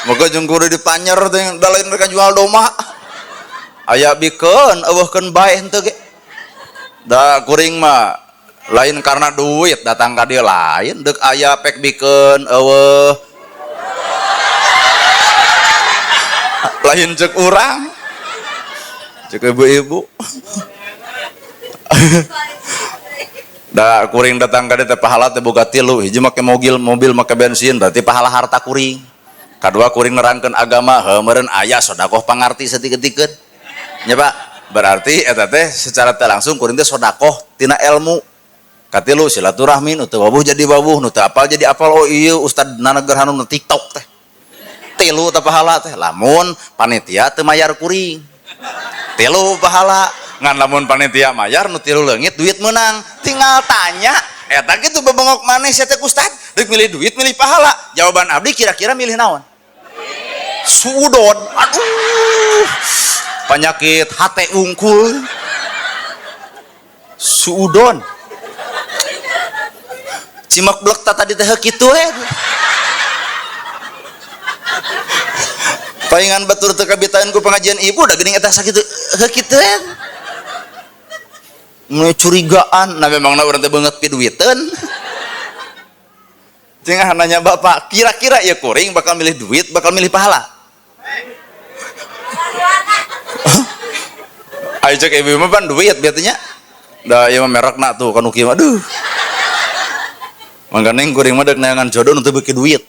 Maka jeung kudu dipanyer teh da lain mereka jual doma. Aya bikeun eueuhkeun bae henteu ge. Da kuring mah lain karena duit datang ka dieu lain deuk aya pek bikeun eueuh. Lain ceuk urang. Ceuk ibu-ibu. Da kuring datang ka dieu teh pahala teh boga tilu, hiji make mobil make bensin berarti pahala harta kuring. Kadua kuring nerangkeun agama heuh meureun aya sedekah pangarti saeutik-eutikeun. Nya Pak, berarti eta teh secara teu langsung kuring teh sedekah tina ilmu. Katilu silaturahmi nu teu wawuh jadi wawuh, nu teu apal jadi apal. Oh iya Ustad Nana Gerhanu nu TikTok teh. Tilu teh pahala teh lamun panitia teu mayar kuring. Tilu pahala ngan lamun panitia mayar nu tilu leungit duit meunang. Tinggal tanya eta kitu bebengok maneh sia teh Ustad, deuk milih duit milih pahala. Jawaban abdi kira-kira milih naon? Suudon. Aduh, penyakit hate unggul. Suudon. Cimak blek ta tadi teh kitu we. Paingan batur teu kabitaan ku pengajian ibu da geuning eta sakitu heuh kitu we. Mulai curigaan, nah memangna urang teh beungeut piduiteun. Cenah nanya bapak, kira-kira ya kuring bakal milih duit, bakal milih pahala. Ayo cek ibu mah pan duit biasanya. Da ieu mah merekna tuh kanu kieu aduh. Mangkaning kuring mah deuk neangan jodoh nu teu beuki duit.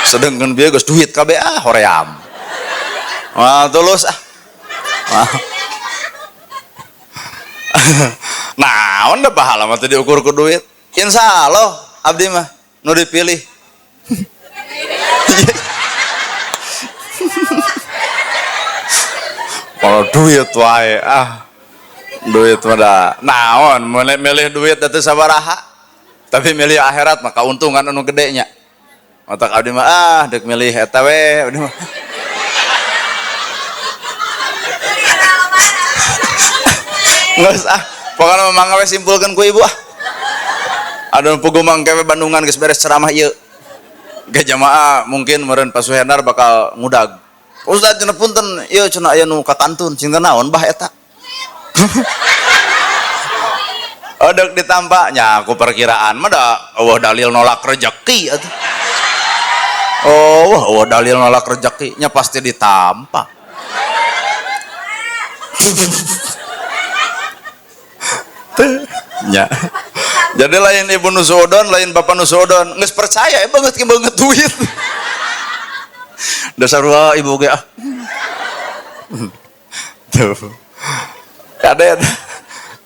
Sedengkeun bieu geus duit kabeh ah hoream. Wah tulus ah. Wah. Naon da pahala mah teu diukur ku duit. Insyaallah abdi mah nu dipilih. Kalau duit wae ah. Duit mah da naon milih duit da teu sabaraha. Tapi milih akhirat mah kauntungan anu gede nya. Otak abdi mah ah dek milih eta we abdi mah. Geus ah, pokona mah mangga we simpulkeun ku ibu ah. Anu puguh mangke we Bandungan geus beres ceramah ieu. Ge jamaah mungkin meureun Pak Suhendar bakal ngudag. Ustaz cenah punten ieu cenah aya nu kakantun cinta naon bah eta. Odek ditampaknya aku perkiraan mah da eueuh dalil nolak rezeki atuh. Oh, eueuh dalil nolak rezeki nya pasti ditampak. Nya. Jadi lain ibu nu suudon, lain bapak nu suudon, geus percaya banget ge banget duit. Dasar wae ibu ge ah. Tuh. Kadet.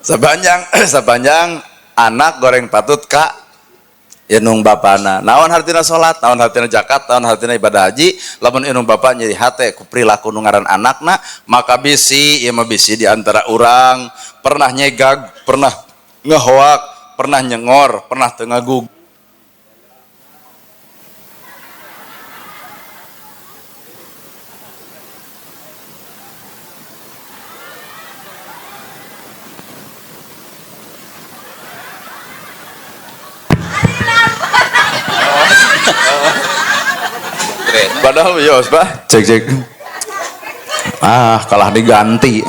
Sepanjang anak goreng patut ka inung bapana. Naon hartina salat, naon hartina zakat, naon hartina ibadah haji, lamun inung bapa nyeri hate ku perilaku nu ngaran anakna, maka bisi ieu mah bisi di antara urang pernah nyegag, pernah ngehoak, pernah nyengor, pernah teu ngagug. Padahal yos bah, cek cek, ah kalah diganti.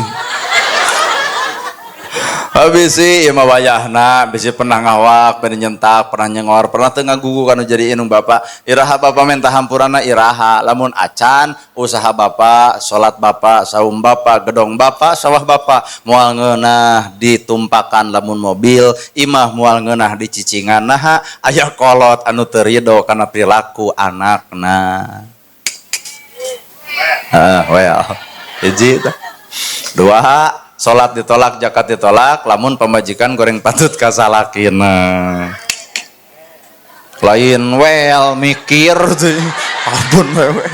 Habis sih, ya mah wayahna, bisi pernah ngawak, pernah nyentak, pernah nyengor, pernah teu ngagugu kanu jadi inung bapak. Iraha bapak minta hampurana iraha, lamun acan usaha bapak, salat bapak, saum bapak, gedong bapak, sawah bapak, moal ngeunah ditumpakan lamun mobil, imah moal ngeunah dicicingan naha aya kolot anu teu rido kana perilaku anakna. Well, hiji tah. Dua, salat ditolak, zakat ditolak, lamun pamajikan goreng patut ka salakina. Lain well mikir tuh. Ampun wewe.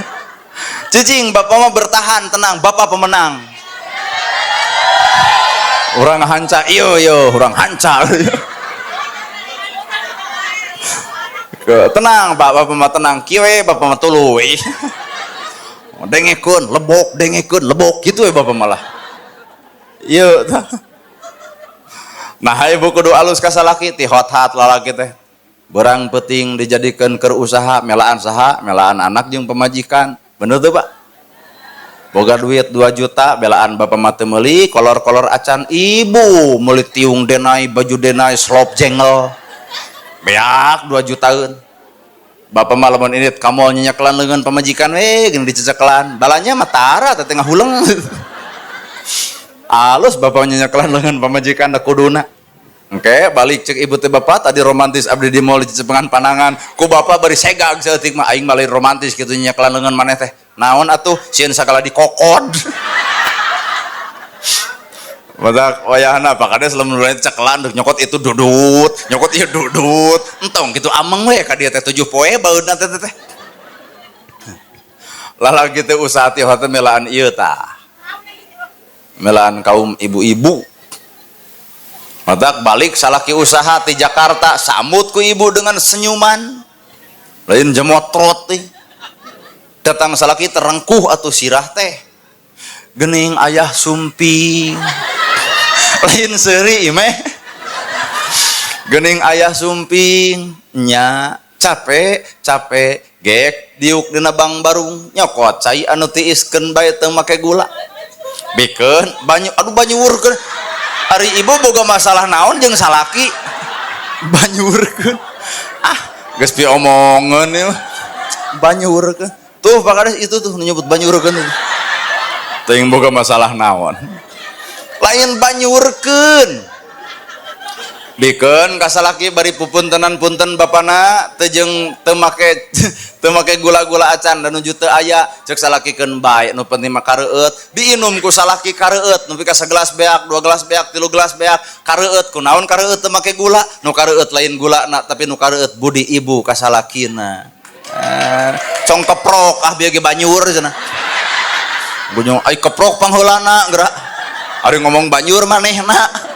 Cicing, bapak mah bertahan, tenang, bapak pemenang. Urang hanca, iyo iyo, urang hanca. Tenang, pak, bapak mah tenang, kiwe bapak mah tuluy. Dengekeun, lebok, dengekeun, lebok gitu ya bapak malah. Iya. Nah, ibu kudu alus ka salaki ti hot-hat lalaki teh. Berang penting dijadikeun keur usaha, melaan saha, melaan anak jeung pamajikan. Bener tuh, Pak? Boga duit 2 juta, belaan bapak mah teu meuli, kolor-kolor acan ibu meuli tiung denai, baju denai, slop jengel. Beak 2 jutaan. Bapak mah lamun init kamu nyenyekelan leungeun pamajikan we geuning dicecekelan. Balanya mah tara teh ngahuleng. Alus bapak nyenyekelan leungeun pamajikan da kuduna. Oke, balik cek ibu teh bapak tadi romantis abdi di mall dicepengan panangan. Ku bapak bari segag saeutik mah aing mah lain romantis kitu nyenyekelan leungeun maneh teh. Naon atuh sieun sagala dikokod. Matak wayahna Pak Kades lamun lain cekelan deuk nyokot itu dudut, nyokot ieu dudut. Entong kitu ameng we ka dieu teh 7 poe baeudna teh teh. Lalagi teh usaha teh teh melaan ieu tah. Melaan kaum ibu-ibu. Matak balik salaki usaha ti Jakarta, sambut ku ibu dengan senyuman. Lain jemotrot teh. Datang salaki terengkuh atuh sirah teh. Gening ayah sumping. Lain seuri imeh. Gening ayah sumping nya capek capek gek diuk dina bang barung nyokot cai anu tiiskeun bae teu make gula. Bikeun banyu aduh banyuurkeun. Ari ibu boga masalah naon jeung salaki banyuurkeun. Ah geus piomongeun ieu mah. Banyuurkeun. Tuh Pak Kades itu tuh nyebut banyuurkeun. Teuing boga masalah naon. Lain banyuurkeun. Bikeun ka salaki bari pupuntenan punten bapana teu jeung teu make teu make gula-gula acan dan nuju teu aya ceuk salaki keun bae nu penting mah kareueut diinum ku salaki kareueut nepi ka sagelas beak 2 gelas beak 3 gelas beak kareueut kunaon kareueut teu make gula nu kareueut lain gulana tapi nu kareueut budi ibu ka salakina. Cong keprok ah bieu ge banyur cenah. Gunyong ai keprok pangheulana geura. Ari ngomong banyur manehna.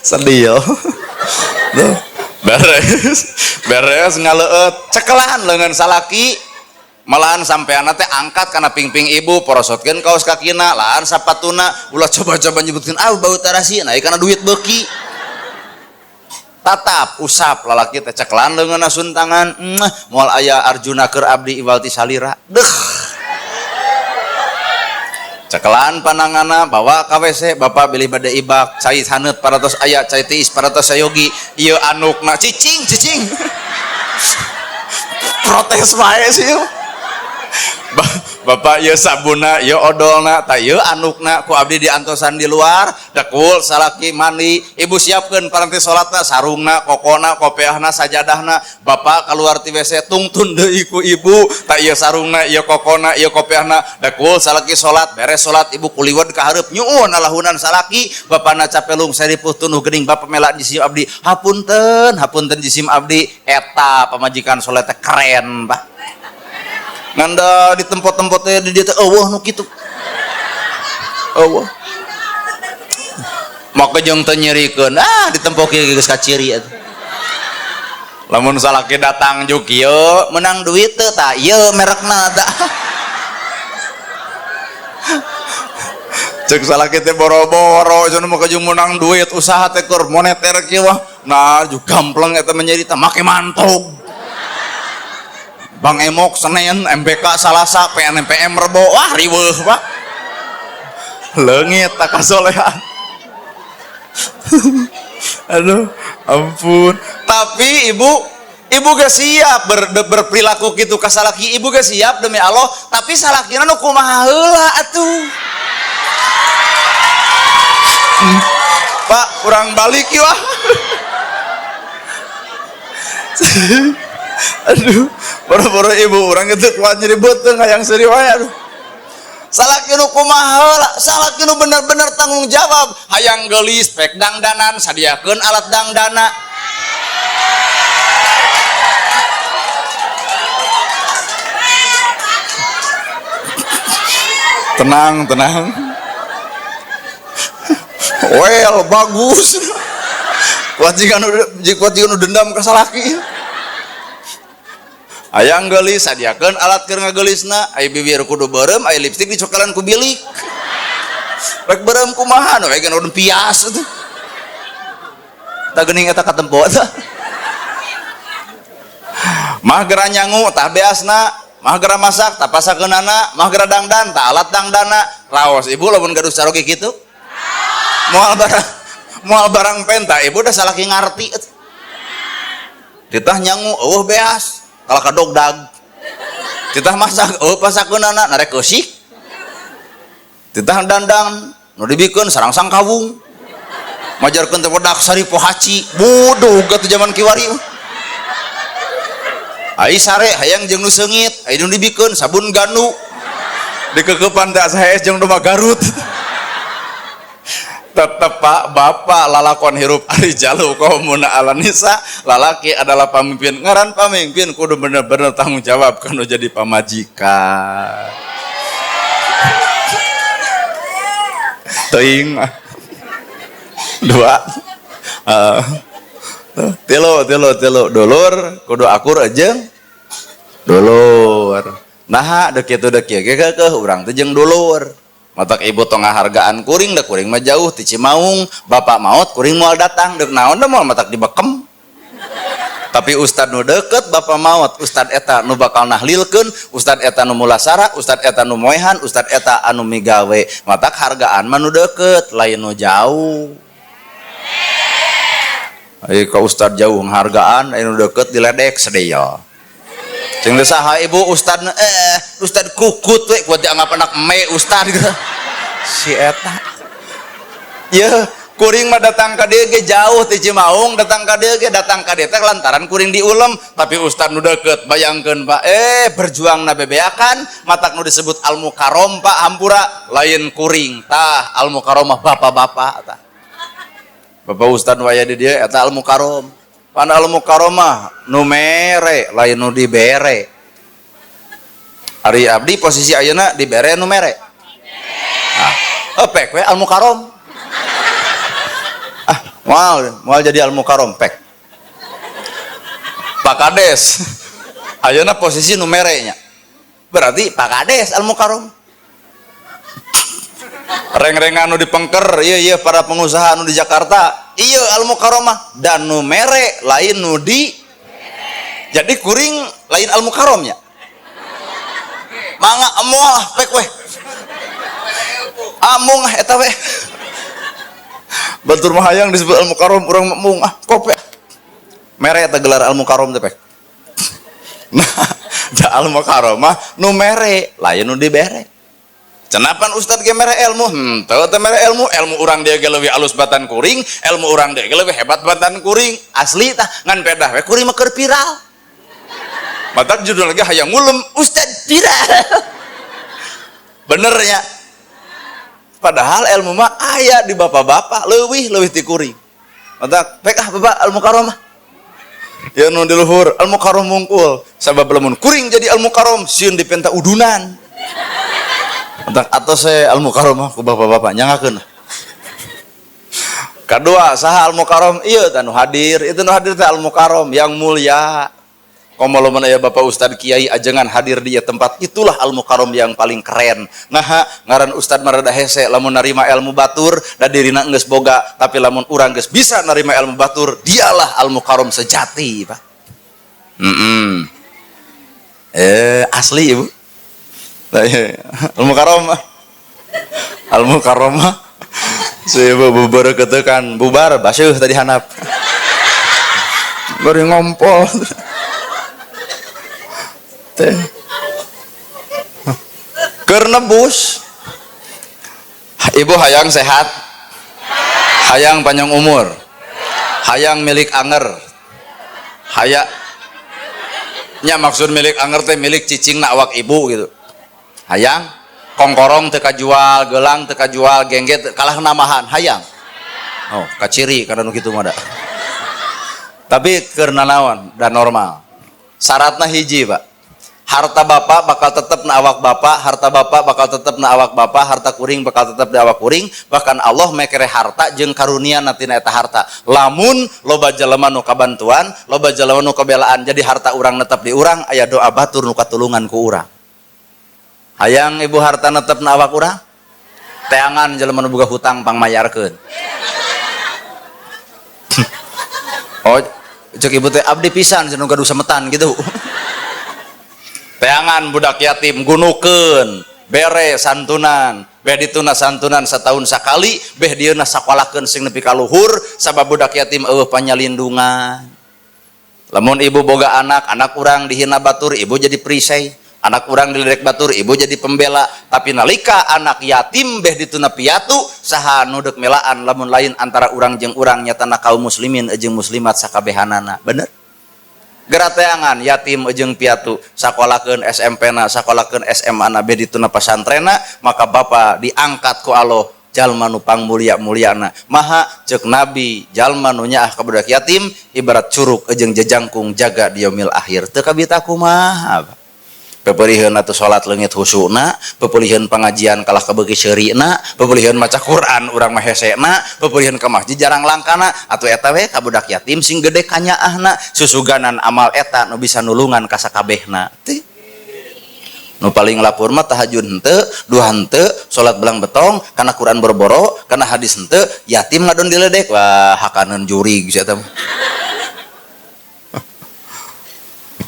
Sedih yo. Tuh, beres beres ngaleueut cekelan leungeun salaki malahan sampeanna teh angkat kana pingping ibu porosotkeun kaos kakina laan sapatuna ulah coba-coba nyebutkeun ah bau tarasi nah kana duit beuki tatap usap lalaki teh cekelan leungeunna suntangan moal aya Arjuna keur abdi iwal ti salira deuh cekelan panangana bawa ka WC bapak bilih bade ibak cai haneut paratos aya cai tiis paratos sayogi ieu anukna cicing cicing protes wae sih bapak ieu sabuna ieu odolna tah ieu anukna ku abdi diantosan di luar dekul salaki mandi ibu siapkeun paranti salatna sarungna kokona kopeahna sajadahna bapak keluar ti WC tungtun deui ku ibu tah ieu sarungna ieu kokona ieu kopeahna dekul salaki salat beres salat ibu kuliwet ka hareup nyuun alahunan salaki bapana capelung saripuh tunuh geuning bapak melak jisim abdi hapunten hapunten jisim abdi eta pamajikan saleh teh keren Pak nganda di tempat-tempatnya di dia teh eueuh nu kitu eueuh maka jeung teu nyerikeun ah di tempo kieu geus kaciri atuh lamun salaki datang juk kieu menang duit teu tah ieu merekna tah cek salaki teh boro-boro cenah maka jeung menang duit usaha teh keur moneter kieu wah nah juk gampleng eta mah nyerita make mantog Bang Emok Senin, MBK Salasa, PNMPM Rebo, wah riweuh Pak. Leungit tak kasolehan. Aduh, ampun. Tapi ibu, ibu gak siap berperilaku gitu ka salaki, ibu gak siap demi Allah, tapi salakina nu kumaha heula atuh. Pak, kurang balik ieu ah. Aduh, boro-boro ibu orang itu kuat nyeri beuteung hayang seuri wae aduh. Salaki nu kumaha heula, salaki nu bener-bener tanggung jawab, hayang geulis pek dangdanan sadiakeun alat dangdana. Tenang, tenang. Well, bagus. Kuat jika nu dendam ka salaki. Hayang geulis sadiakeun alat keur ngageulisna, aya bibir kudu beureum, aya lipstik dicokelan ku bilik. Rek beureum kumaha nu aya nu pias atuh. Tah geuning eta katempo tah. Mah geura nyangu tah beasna, mah geura masak tah pasakeunana, mah geura dangdan tah alat dangdana. Raos ibu lamun gaduh caroge kitu. Moal barang penta ibu dah salaki ngarti. Titah nyangu eueuh beas. Kalau kadogdag titah masak oh pasakeunana narek keusik titah dandang nu dibikeun sarangsang kawung majarkeun teh wedak saripo haci bodoh gatuh zaman kiwari ai sare hayang jeung nu seungit ai nu dibikeun sabun ganu dikekeupan teh asa hees jeung domba Garut. Tetep Pak, bapak lalakon hirup ari jalu kaumuna ala nisa, lalaki adalah pamimpin. Ngaran pamimpin kudu bener-bener tanggung jawab kanu jadi pamajikan. Teuing dua tilu tilu tilu dulur kudu akur jeung dulur. Naha deuk kitu deuk kieu ge keukeuh urang teh jeung dulur. Matak ibu tong ngahargaan kuring da kuring mah jauh ti Cimaung, bapak maot kuring moal datang deuk naon da moal matak dibekem. Tapi ustad nu deukeut bapak maot, ustad eta nu bakal nahlilkeun, ustad eta nu mulasara, ustad eta nu moehan, ustad eta anu migawe. Matak hargaan mah nu deukeut, lain nu jauh. Ayo ka ustad jauh nghargaan, anu deukeut diledek sedaya. Cing saha ibu ustad ustad kukut we kuat dianggap anak me ustad gitu. Si eta. Yeuh, kuring mah datang ka dieu ge jauh ti Cimaung, datang ka dieu ge datang ka dieu teh lantaran kuring diulem, tapi ustad nu deukeut bayangkeun Pak, berjuangna bebeakan, matak nu disebut Al Mukarrom Pak hampura lain kuring tah Al Mukarramah bapak-bapak tah. Bapak ustad nu aya di dieu eta Al Mukarrom. Pan Al Mukarramah nu mere lain nu dibere. Ari abdi posisi ayeuna dibere nu mere. Nah, Oh, pek we al mukarrom. Ah, moal jadi al mukarrom pek. Pak Kades. Ayeuna posisi nu mere nya. Berarti Pak Kades al mukarrom. Reng-rengan nu dipengker, iya para pengusaha nu di Jakarta, iya al mukarromah dan nu mere lain nu di. Jadi kuring lain al mukarromnya. Mangga moal pek weh. Amung eta weh. Batur mah hayang disebut al mukarrom, urang mung ah kope. Mere eta gelar al mukarrom teh pek. Nah, da al mukarromah nu mere lain nu dibere. Cenapan ustad ge mere ilmu, henteu teh mere ilmu, ilmu urang dia ge leuwih alus batan kuring, ilmu urang dia ge leuwih hebat batan kuring. Asli tah ngan pedah we kuring mah keur viral. Matak judul ge hayang ngulem ustad viral. Bener nya. Padahal ilmu mah aya di bapak-bapak leuwih ti kuring. Matak pek ah bapak al mukarramah. Ya nu di luhur al mukarram mungkul. Sabab lamun kuring jadi al mukarram sieun dipenta udunan. Matak atos saya al mukarramah ku bapak-bapak nyangakeun. Kedua, saha al mukarram? Ieu tah nu hadir, itu nu hadir teh al mukarram yang mulia. Komo lamun aya bapak ustad kiai ajengan hadir di ieu tempat, itulah al mukarram yang paling keren. Nah, ngaran ustad mah rada hese lamun narima ilmu batur da dirina geus boga, tapi lamun urang geus bisa narima ilmu batur, dialah al mukarram sejati, Pak. Asli ibu. Al mukarram. Al mukarramah. Si ibu bubar ketekan bubar basuh tadi hanap. Baru ngompol. Teh. Keur nebus. Ibu hayang sehat. Hayang panjang umur. Hayang milik anger. Hayang nya maksud milik anger teh milik cicing na awak ibu gitu. Hayang kongkorong teu kajual, gelang teu kajual, gengge kalah namahan, hayang. Oh, kaciri karena nu kitu mah da. Tapi keur nanaon dan normal. Syaratna hiji, Pak. Harta bapak bakal tetep na awak bapak, harta bapak bakal tetep na awak bapak, harta kuring bakal tetep di awak kuring, bahkan Allah mekere harta jeung karunia tina eta harta. Lamun loba jelema nu kabantuan, loba jelema nu kabelaan, jadi harta urang netep di urang, aya doa batur nu katulungan ku urang. Hayang ibu harta netep na awak urang? Teangan jelema nu boga hutang pangmayarkeun. Oh, cek ibu teh abdi pisan cenah gaduh semetan gitu. Teangan budak yatim gunukeun, bere santunan, beh dituna santunan setahun sakali, beh dieuna sakolakeun sing nepi ka luhur sabab budak yatim eueuh panyalindungan. Lamun ibu boga anak, anak urang dihina batur, ibu jadi perisai. Anak urang diledek batur, ibu jadi pembela. Tapi nalika anak yatim beh dituna piatu, saha nu deuk melaan lamun lain antara urang jeung urang nyatana kaum muslimin jeung muslimat sakabehanana. Bener? Gerateangan yatim jeung piatu sakolakeun SMP na, sakolakeun SMA na, beh dituna pasantrena, maka bapa diangkat ku Allah jalma nu pangmulia-muliana. Maha ceuk Nabi jalma nu nyaah ka budak yatim ibarat curug jeung jejangkung jaga di yaumil akhir. Teu kabita kumaha? Pepeliheun atuh salat leungit husuna, pepeliheun pengajian kalah kabeuki seurina, pepeliheun maca Quran urang mah hesena, pepeliheun ka masjid jarang langkana, atuh eta we ka budak yatim sing gede kanyaahna, susuganan amal eta nu bisa nulungan ka sakabehna. Teh. Nu paling lapur mah tahajud henteu, duha henteu, salat belang betong, kana Quran boro-boro, kana hadis henteu, yatim ngadon diledek, wah hakaneun jurig sia eta mah.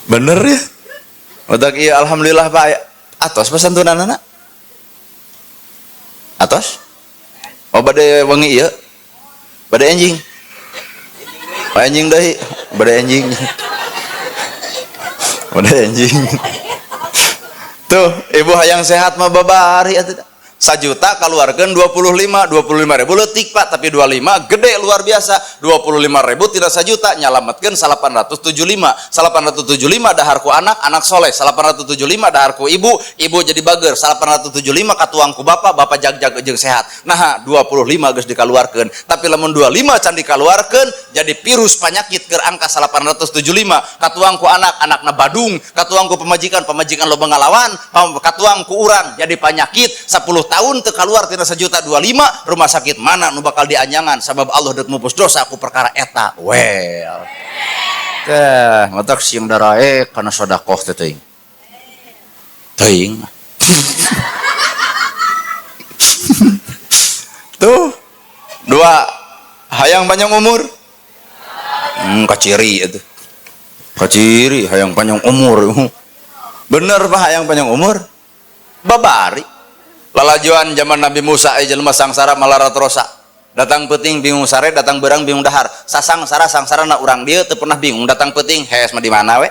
Bener ya? Otak iya alhamdulillah Pak. Atos pasantunanana? Atos? Oh bade wengi ieu? Bade enjing? Oh enjing deui, bade enjing. Bade enjing. Tuh, ibu hayang sehat mah babari atuh. Sajuta kaluarkeun 25, 25.000 leutik Pak, tapi 25 gede luar biasa. 25.000 tidak sajuta nyalametkeun 875. 875 dahar ku anak, anak soleh. 875 dahar ku ibu, ibu jadi bager. 875 katuang ku bapak, bapak jag-jag jeung sehat. Nah, 25 geus dikaluarkeun. Tapi lamun 25 can dikaluarkeun jadi virus panyakit keur angka 875. Katuang ku anak, anakna badung. Katuang ku pemajikan, pemajikan loba ngalawan. Katuang ku urang jadi panyakit 10 tahun teu kaluar tina 1.025.000, rumah sakit mana nu bakal dianyangan sabab Allah deuk mupus dosa ku perkara eta. Well. Teh, matak sieun daraek kana sedekah teh teuing. Teuing. Tuh. Dua, hayang panjang umur. Kaciri itu. Kaciri hayang panjang umur. Bener Pak hayang panjang umur. Babari. Lalajuan zaman Nabi Musa aya jelema sangsara malarat rosa. Datang peuting bingung sare, datang berang bingung dahar. Sasangsara sangsarana urang dieu teu pernah bingung datang peuting hees mah di mana we.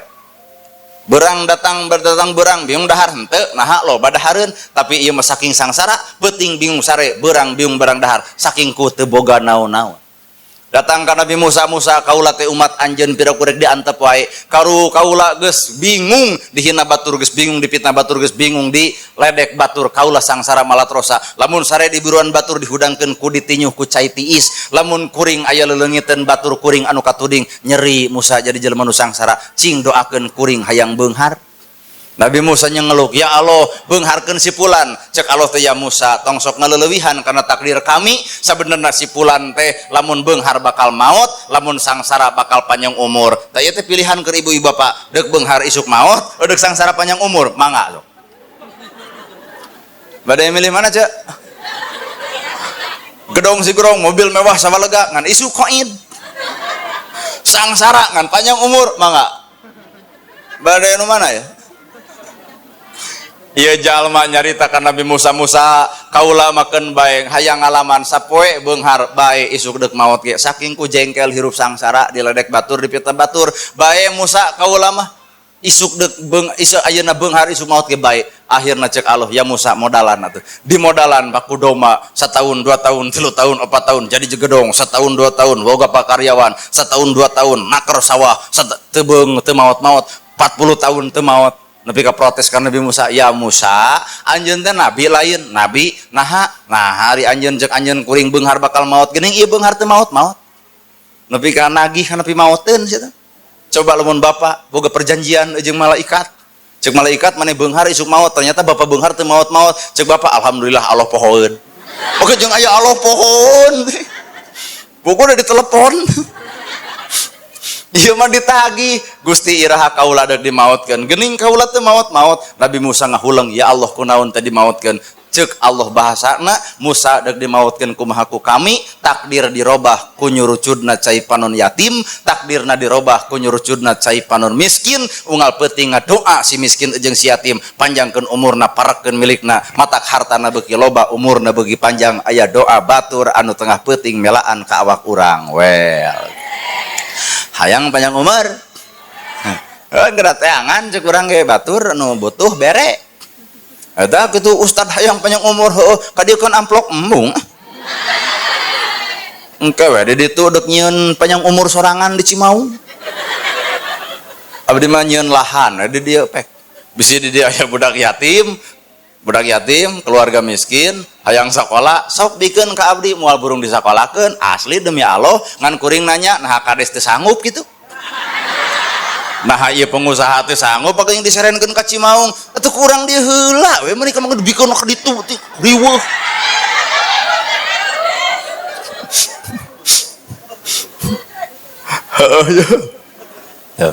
Berang datang berdatang berang bingung dahar henteu naha loba dahareun, tapi ieu mah saking sangsara peuting bingung sare, berang bingung berang dahar, saking ku teu boga naon-naon. Datang ka Nabi Musa, Musa kaula teh umat anjeun pira kurek diantep wae. Karu kaula geus bingung dihina batur, geus bingung dipitnah batur, geus bingung diledek batur, kaula sangsara malatrosa. Lamun sare di buruan batur dihudangkeun ku ditinyuh ku cai tiis, lamun kuring aya leleungiteun batur kuring anu katuding, nyeri Musa jadi jelema nu sangsara. Cing doakeun kuring hayang beunghar. Nabi Musa ngeluk, ya Allah beungharkeun si fulan. Cek Allah teh, ya Musa tong sok ngaleulewihan karena takdir kami. Sabenerna si fulan teh lamun beunghar bakal maot, lamun sangsara bakal panjang umur. Tah ieu teh pilihan keur ibu-ibu bapak, deuk beunghar isuk maot, deuk sangsara panjang umur, mangga sok. Bade milih mana cek? Gedong si gerong, mobil mewah sawalega ngan isuk koid. Sangsara ngan panjang umur, mangga. Bade nu mana ya? Ieu jalma nyarita ka Nabi Musa, Musa kaula makeun bae hayang ngalaman sapoe beunghar bae isuk deuk maot ge, saking ku jengkel hirup sangsara diledek batur dipitnah batur. Bae Musa kaula mah isuk deuk beung isuk ayeuna beunghar isuk maot ge bae. Akhirna cek Allah, ya Musa modalan atuh. Dimodalan paku doma setahun 2 tahun 3 tahun 4 tahun jadi jegedong, setahun 2 tahun boga pakaryawan, setahun 2 tahun naker sawah, teu beung teu maot-maot, 40 tahun teu maot. Nepi ka protes ka Nabi Musa, ya Musa anjeun teh nabi lain nabi, naha nah hari anjeun cek anjeun kuring beunghar bakal maot geuning ieu beunghar teu maot-maot. Nepi ka nagih nepi maoteun sia teh. Coba lamun bapak boga perjanjian jeung malaikat, cek malaikat maneh beunghar isuk maot, ternyata bapak beunghar teu maot-maot, cek bapak alhamdulillah Allah pohoeun. Oke jeung aya Allah pohoeun. Pokoknya ditelepon. Ieu mah ditagih, Gusti iraha kaula deuk dimaotkeun. Geuning kaula teu maot-maot. Nabi Musa ngahuleng, ya Allah kunaon teh dimaotkeun. Ceuk Allah bahasana, Musa deuk dimaotkeun kumaha ku kami, takdir dirobah ku nyurucudna cai panon yatim, takdirna dirobah ku nyurucudna cai panon miskin, unggal peuting ngadoa si miskin jeung si yatim, panjangkeun umurna, parekeun milikna, matak hartana beuki loba, umurna beuki panjang, aya doa batur anu tengah peuting melaan ka awak urang. Well. Hayang panjang umur. Geura teangan cek urang ge batur anu butuh bere. Eta kitu ustad hayang panjang umur heueuh kadieukeun amplop embung. Engke we di ditu deuk nyieun panjang umur sorangan di Cimaung. Abdi mah nyieun lahan di dieu pek. Bisi di dieu aya budak yatim, keluarga miskin, hayang sakola, sok bikeun ka abdi moal burung disakolakeun, asli demi Allah ngan kuring nanya naha kades teu sanggup kitu. Nah ieu pengusaha teh sanggup pake yang diserenkeun ka Cimaung, atuh kurang dieu heula we meuni ka dibikeun ka ditu riweuh. Heeh ya.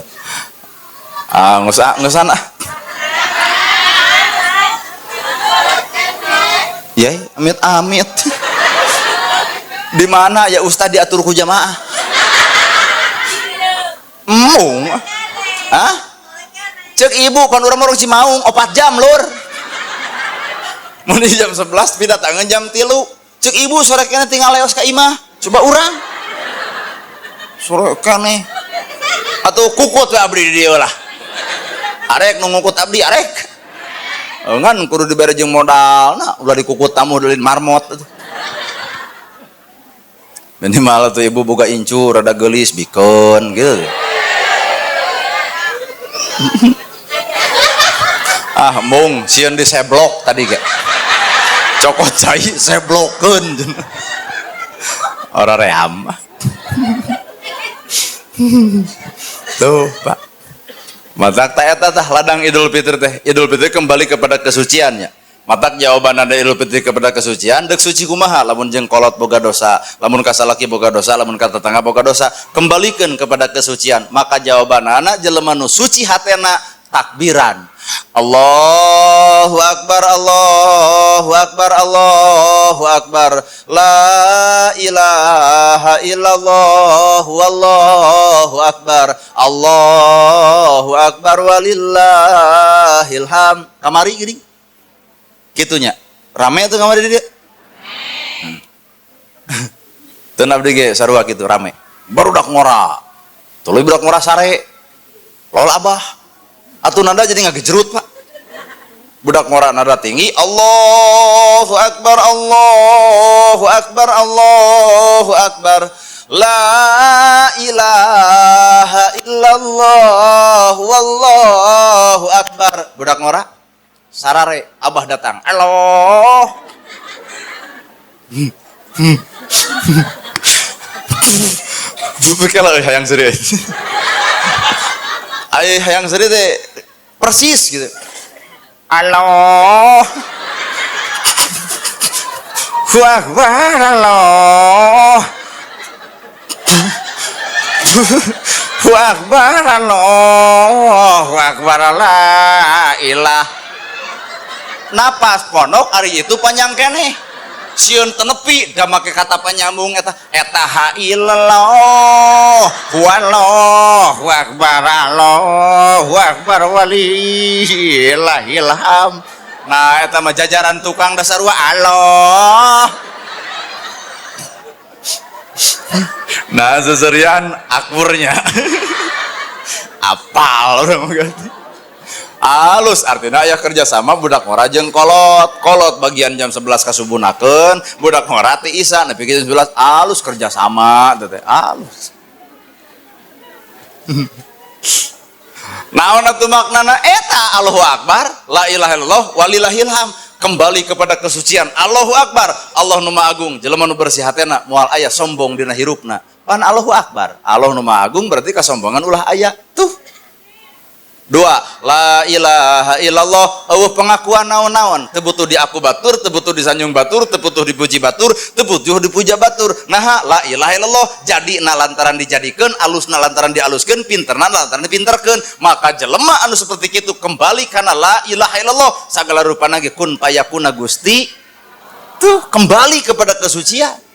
Ah ngeusan ah. Ya, amit-amit. Di mana ya ustad diatur ku jamaah? Embung. Hah? Cek ibu pan urang mah Cimaung 4 jam lur. Mun jam 11 pidatangan jam 3. Cek ibu sore keneh tinggal leos ka imah. Coba urang. Sore keneh. Atuh kukut we abdi di dieu lah. Arek nu ngukut abdi arek. Ngan kudu dibere jeung modalna, ulah dikukut tamu deulin marmot. Minimal tuh ibu boga incu rada geulis bikeun gitu. Ah mung sieun diseblok tadi ge. Cokot cai seblokeun. Ora ream. Tuh, Pak. Matak ta eta tah ladang Idul Fitri teh. Idul Fitri kembali kepada kesuciannya. Matak jawaban ada Idul Fitri kepada kesucian, dek suci kumaha lamun jeung kolot boga dosa, lamun ka salaki boga dosa, lamun ka tetangga boga dosa, kembalikan kepada kesucian. Maka jawaban anak jelema nu suci hatena takbiran. Allahu akbar, Allahu akbar, Allahu akbar, la ilaha illallah, wallahu akbar, Allahu akbar walillahil hamd. Kamari gini. Kitunya. Rame tuh kamari dia. Teu abdi ge sarua kitu rame. Barudak ngora. Tuluy budak ngora sare. Lol abah. Atuh nada jadi ngagejerut, Pak. Budak ngora nada tinggi, Allahu akbar, Allahu akbar, Allahu akbar, la ilaha illallah, wallahu akbar. Budak ngora sarare, abah datang. Aloh. Kalau hayang serius. Ay hayang serius teh persis gitu. Allah. Wah, wah, Allah. Wah, akbar, Allahu akbar, la ilah. Napas pondok ari itu panjang keneh. Sieun tenepi da make kata penyambung eta eta ha illallah wallahu akbar, Allahu akbar walillahil hamd. Nah eta mah jajaran tukang dasar wa Allah. Nah seserian akurnya. Apal urang mah ganti. Alus artinya aya kerjasama budak ngora jeung kolot. Kolot bagian jam 11 kasubunakeun, budak ngora ti isa nepi ka jam 11 alus kerjasama teh alus. Naon atuh maknana eta Allahu akbar, la ilaha illallah walillahil hamd. Kembali kepada kesucian. Allahu akbar, Allah nu maha agung, jelema nu bersih hatena moal aya sombong dina hirupna. Pan Allahu akbar, Allah nu maha agung berarti kasombongan ulah aya. Tuh. Dua, la ilaha illallah, eueuh pengakuan naon-naon, teu butuh diaku batur, teu butuh disanjung batur, teu butuh dipuji batur, teu butuh dipuja batur. Naha la ilaha illallah jadi na lantaran dijadikeun, alusna lantaran dialuskeun, pinterna lantaran dipinterkeun. Maka jelema anu seperti kitu kembali kana la ilaha illallah, sagala rupana ge kun payakuna Gusti. Tuh kembali kepada kesucian.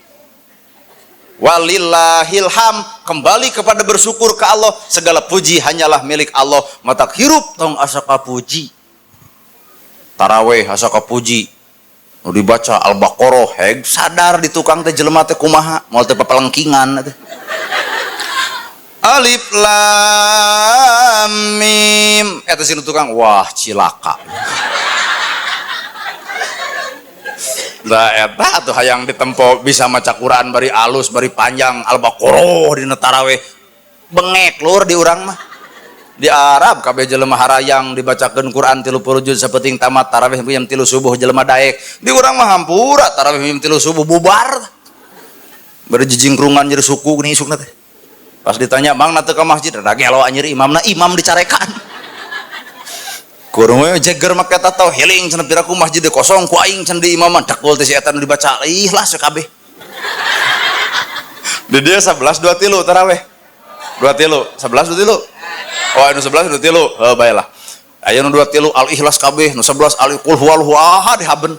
Walillahil ham, kembali kepada bersyukur ke Allah, segala puji hanyalah milik Allah. Matak hirup tong asa kapuji, taraweh asa kapuji, nu dibaca Al-Baqarah heg sadar di tukang teh jelema teh kumaha, moal teh papalengkingan teh. Alif lam mim eta si tukang wah cilaka. Nah eta atuh hayang ditempo bisa maca Quran bari alus bari panjang Al-Baqarah dina taraweh bengek lur di urang mah. Di Arab kabeh jelema harayang dibacakeun Quran 30 juz sapenting tamat taraweh jam 3 subuh jelema daek. Di urang mah hampura taraweh jam 3 subuh bubar. Bari jijingkrungan jadi suku geuning isukna teh. Pas ditanya mang na teu ka masjid rada gelo anjir imamna imam dicarekan. Kurang we jeger make tato healing cenah piraku masjid kosong ku aing cenah di imaman dakul teh si eta nu dibaca ih lah sakabeh. Di dia 11 23 taraweh. 23 11 23. Oh anu 11 23. Heuh bae lah. Aya nu 23 al ikhlas kabeh, nu 11 al qul huwallahu ahad haben.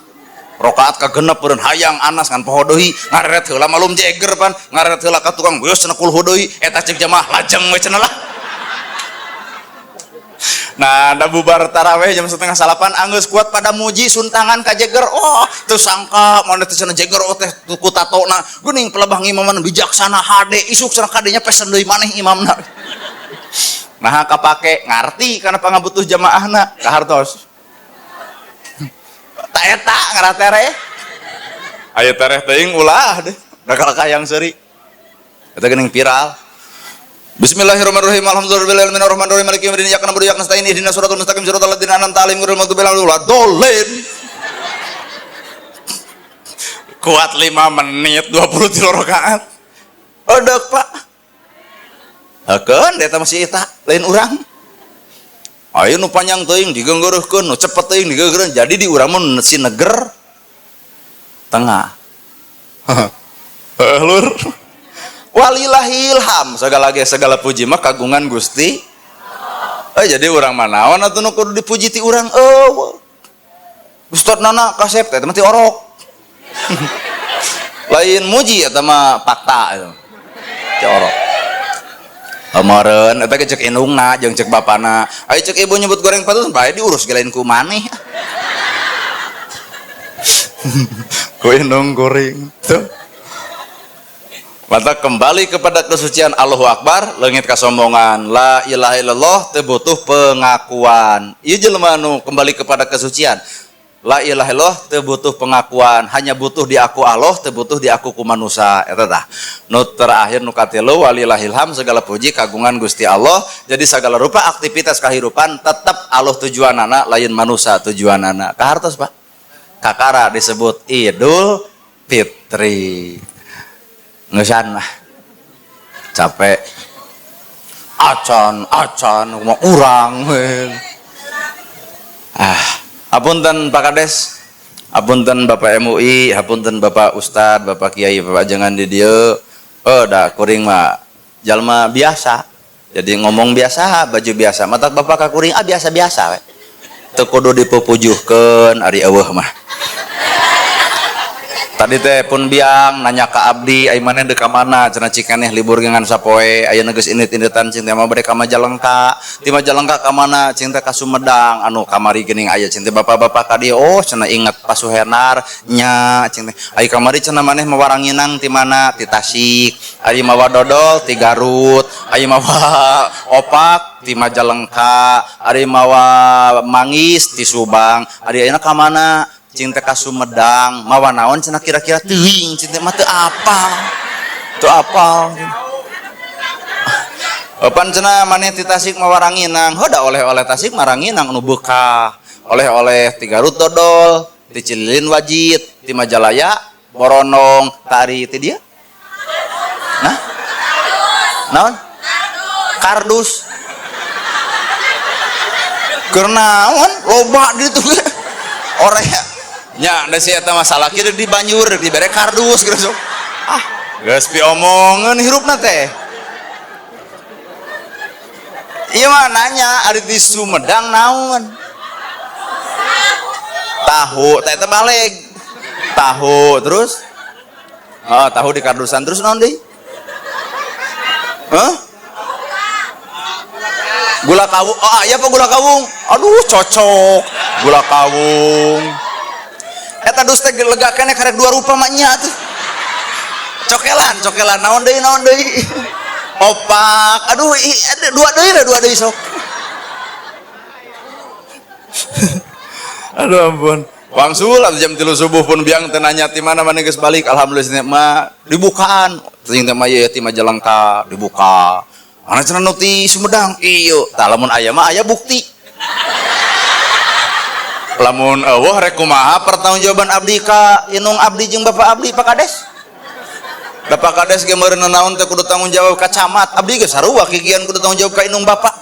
Rakaat kagenep beureun hayang anas ngan poho deui ngareret heula malum jeger pan ngareret heula ka tukang geus cenah qul hu deui eta cek jamaah lajeng we cenah lah. Nah, da bubar taraweh jam 7:30 anggeus kuat pada muji suntangan ka jeger. Oh, teu sangka mana teh cenah jeger oh teh ku tatona. Geuning pelebah ngimaman bijaksana hade isuk cenah kadenya pesen deui maneh imamna. Nah, kapake ngarti kana pangabutuh jamaahna ka hartos. Ta eta ngarah tereh. Aya tereh teuing ulah deh. Da kalakayang seuri. Eta geuning viral. Bismillahirrahmanirrahim. Alhamdulillahirabbil alamin arrahmanirrahim maliki yaumiddin iyyaka na'budu wa iyyaka nasta'in ihdinas siratal mustaqim siratal ladzina an'amta 'alaihim ghairil maghdubi 'alaihim waladdallin. Kuat 5 menit 23 rakaat. Odok, Pak. Hakeun eta masih eta, lain urang. Ayo nu panjang teuing digeunggeureurkeun, nu cepet teuing digeunggeureurkeun. Jadi di urang mah si neger tengah. Heuh lur. Walillahilham segala ge segala puji mah kagungan Gusti. Jadi urang mah naon atuh nu kudu dipuji ti urang eueuh. Ustad Nana kasep teh mah ti orok. Lain muji eta mah fakta eta. Ti orok. Kemarin eta ge cek indungna jeung cek bapana. Aya cek ibu nyebut goreng patut bae diurus ge lain ku maneh. Ku indung goreng. Tuh. Maka kembali kepada kesucian Allahu Akbar, leungit kasombongan. La ilaha illallah teu butuh pengakuan. Ieu jelema nu kembali kepada kesucian. La ilaha illallah teu butuh pengakuan, hanya butuh diaku Allah, teu butuh diaku ku manusa. Eta tah. Nu terakhir nu katilu walillahilham segala puji kagungan Gusti Allah. Jadi segala rupa aktivitas kehidupan tetap Allah tujuanana lain manusa tujuanana. Kahartos Pak? Kakara disebut Idul Fitri. Ngeusan lah. Capek. Acan, acan, mah urang we. Ah, hapunten Pak Kades, hapunten Bapak MUI, hapunten Bapak Ustad, Bapak Kiai, Bapak jangan di dieu. Oh, da kuring mah jalma biasa. Jadi ngomong biasa, baju biasa. Matak Bapak ka kuring ah biasa-biasa we. Teu kudu dipupujuhkeun ari eueuh mah. Tadi teh pun biang nanya ka abdi, ai maneh deuk ka mana? Cenah cikeneh libur ngan sapoe, ayeuna geus indit-inditan cing teh mah bade ka Majalengka. Ti Majalengka ka mana? Cing teh ka Sumedang. Anu kamari geuning aya cing teh bapak-bapak ka dieu. Oh, cenah inget Pak Suhenar nya cing teh. Ai kamari cenah maneh mawa ranginang ti mana? Ti Tasik. Ai mawa dodol ti Garut. Ai mawa opak ti Majalengka. Ari mawa manggis ti Subang. Ari ayeuna ka mana? Cing teh ka Sumedang, mawa naon cenah kira-kira teuing cing teh mah teu apal. Teu apal. Pan cenah maneh ti Tasik mawa ranginang, heuh da oleh-oleh Tasik mah ranginang nu beukah. Oleh-oleh ti Garut dodol, ti Cililin wajit, ti Majalaya boronong, tari ti dieu. Nah? Naon? Kardus. Keur naon? Loba di ditu ge. Orangnya nya da si eta masalah kieu di banjur dibere kardus geus. Ah, geus piomongeun hirupna teh. Ieu mah nanya ari di Sumedang naon? Tahu, teh eta baleg. Tahu terus? Oh, tahu di kardusan terus naon deui? Hah? Gula kawung. Oh, aya apa gula kawung? Aduh, cocok. Gula kawung. Eta dus teh lega keneh karek dua rupa mah nya atuh. Cokelan, cokelan naon deui, naon deui. Opak. Aduh, ada dua deui lah, dua deui sok. Aduh ampun. Wangsul atuh jam 3 subuh pun biang teh nanya ti mana maneh geus balik. Alhamdulillah mah dibukaan. Teuing teh mah ieu ti Majalengka dibuka. Mana cenah nu ti Sumedang? Ieu. Tah lamun aya mah aya bukti. Lamun eueuh rek kumaha pertanggungjawaban abdi ka indung abdi jeung bapak abdi Pak Kades? Da Pak Kades ge meureun naon teh kudu tanggung jawab ka camat. Abdi ge sarua kikian kudu tanggung jawab ka indung bapak.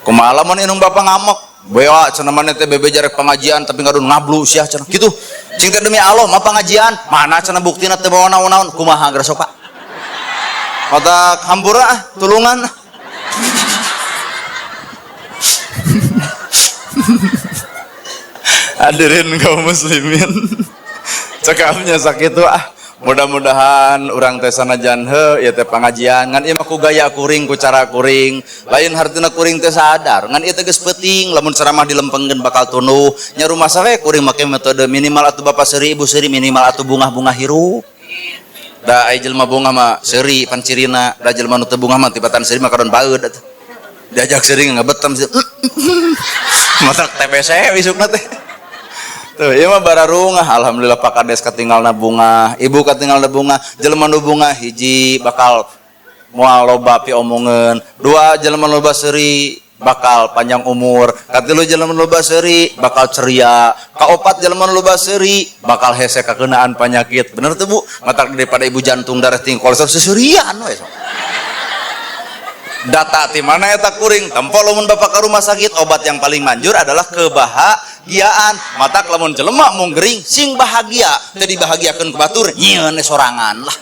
Kumaha lamun indung bapak ngamuk? Bea cenah maneh teh bebeja rek pengajian tapi ngadon ngablu sia cenah. Kitu. Cing teh demi Allah mah pengajian, mana cenah buktina teh bawa naon-naon kumaha geus sok Pak? Otak hampura ah, tulungan. Hadirin kaum muslimin. Cekapnya sakitu ah. Mudah-mudahan urang teh sanajan heuh ieu teh pangajian ngan ieu mah ku gaya kuring ku cara kuring. Lain hartina kuring teh sadar ngan ieu teh geus peuting lamun ceramah dilempengkeun bakal tunduh. Nya rumasa we kuring make metode minimal atuh bapak seuri ibu seuri minimal atuh bungah-bungah hirup. Da ai jelema bungah mah seuri pan cirina, da jelema nu teu bungah mah tibatan seuri mah kadon baeud atuh. Diajak seuri ngabetem matak TBC isukna teh. Tuh, ieu mah bararungah alhamdulillah Pak Kades katinggalna bunga, ibu katinggalna bunga, jelema nu bunga hiji bakal moal loba piomongeun, dua jelema loba seuri bakal panjang umur, katilu jelema loba seuri bakal ceria, kaopat jelema loba seuri bakal hese kakeunaan panyakit. Bener teu Bu? Matak daripada ibu jantung darah tinggi kolesterol seserian we. Data ti mana eta kuring? Tempo lamun bapak ke rumah sakit, obat yang paling manjur adalah kebahagiaan. Matak lamun jelema mung gering sing bahagia, teu dibahagiakeun ku batur, nyieun sorangan lah.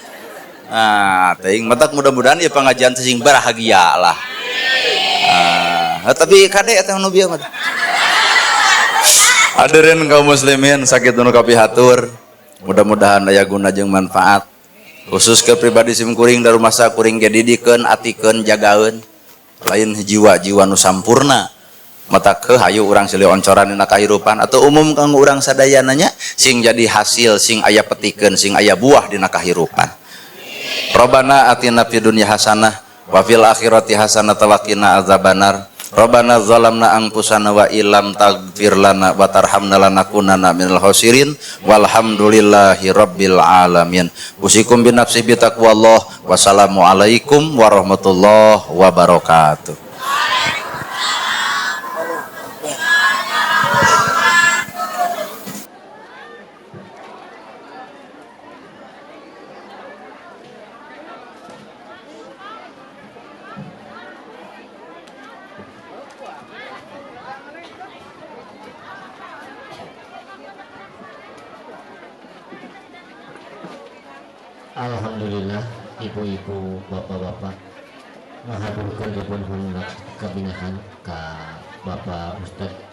Nah, teuing matak mudah-mudahan ieu pengajian teh sing bahagia lah. Ah, tapi kade eta nu bieu mah. Hadirin kaum muslimin sakit nu kapihatur, mudah-mudahan aya guna jeung manfaat. Khusus ke pribadi sim kuring da rumasa kuring ge didikeun, atikeun, jagaeun. Lain jiwa-jiwa nu sampurna. Mata ke hayu urang silih oncoran dina kahirupan atau umum kanggo urang sadayana nya sing jadi hasil, sing aya petikeun, sing aya buah dina kahirupan. Rabbana atina fid dunya hasanah wa fil akhirati hasanah wa qina azabannar. Rabbana zalamna anfusana wa illam taghfir lana wa tarhamna lanakunanna minal khasirin. Walhamdulillahi rabbil alamin. Usikum binafsi bitaqwallah. Wassalamualaikum warahmatullahi wabarakatuh. Alhamdulillah ibu-ibu, bapak-bapak ngahaturkeun dipun kabingahan ka Bapak Ustadz.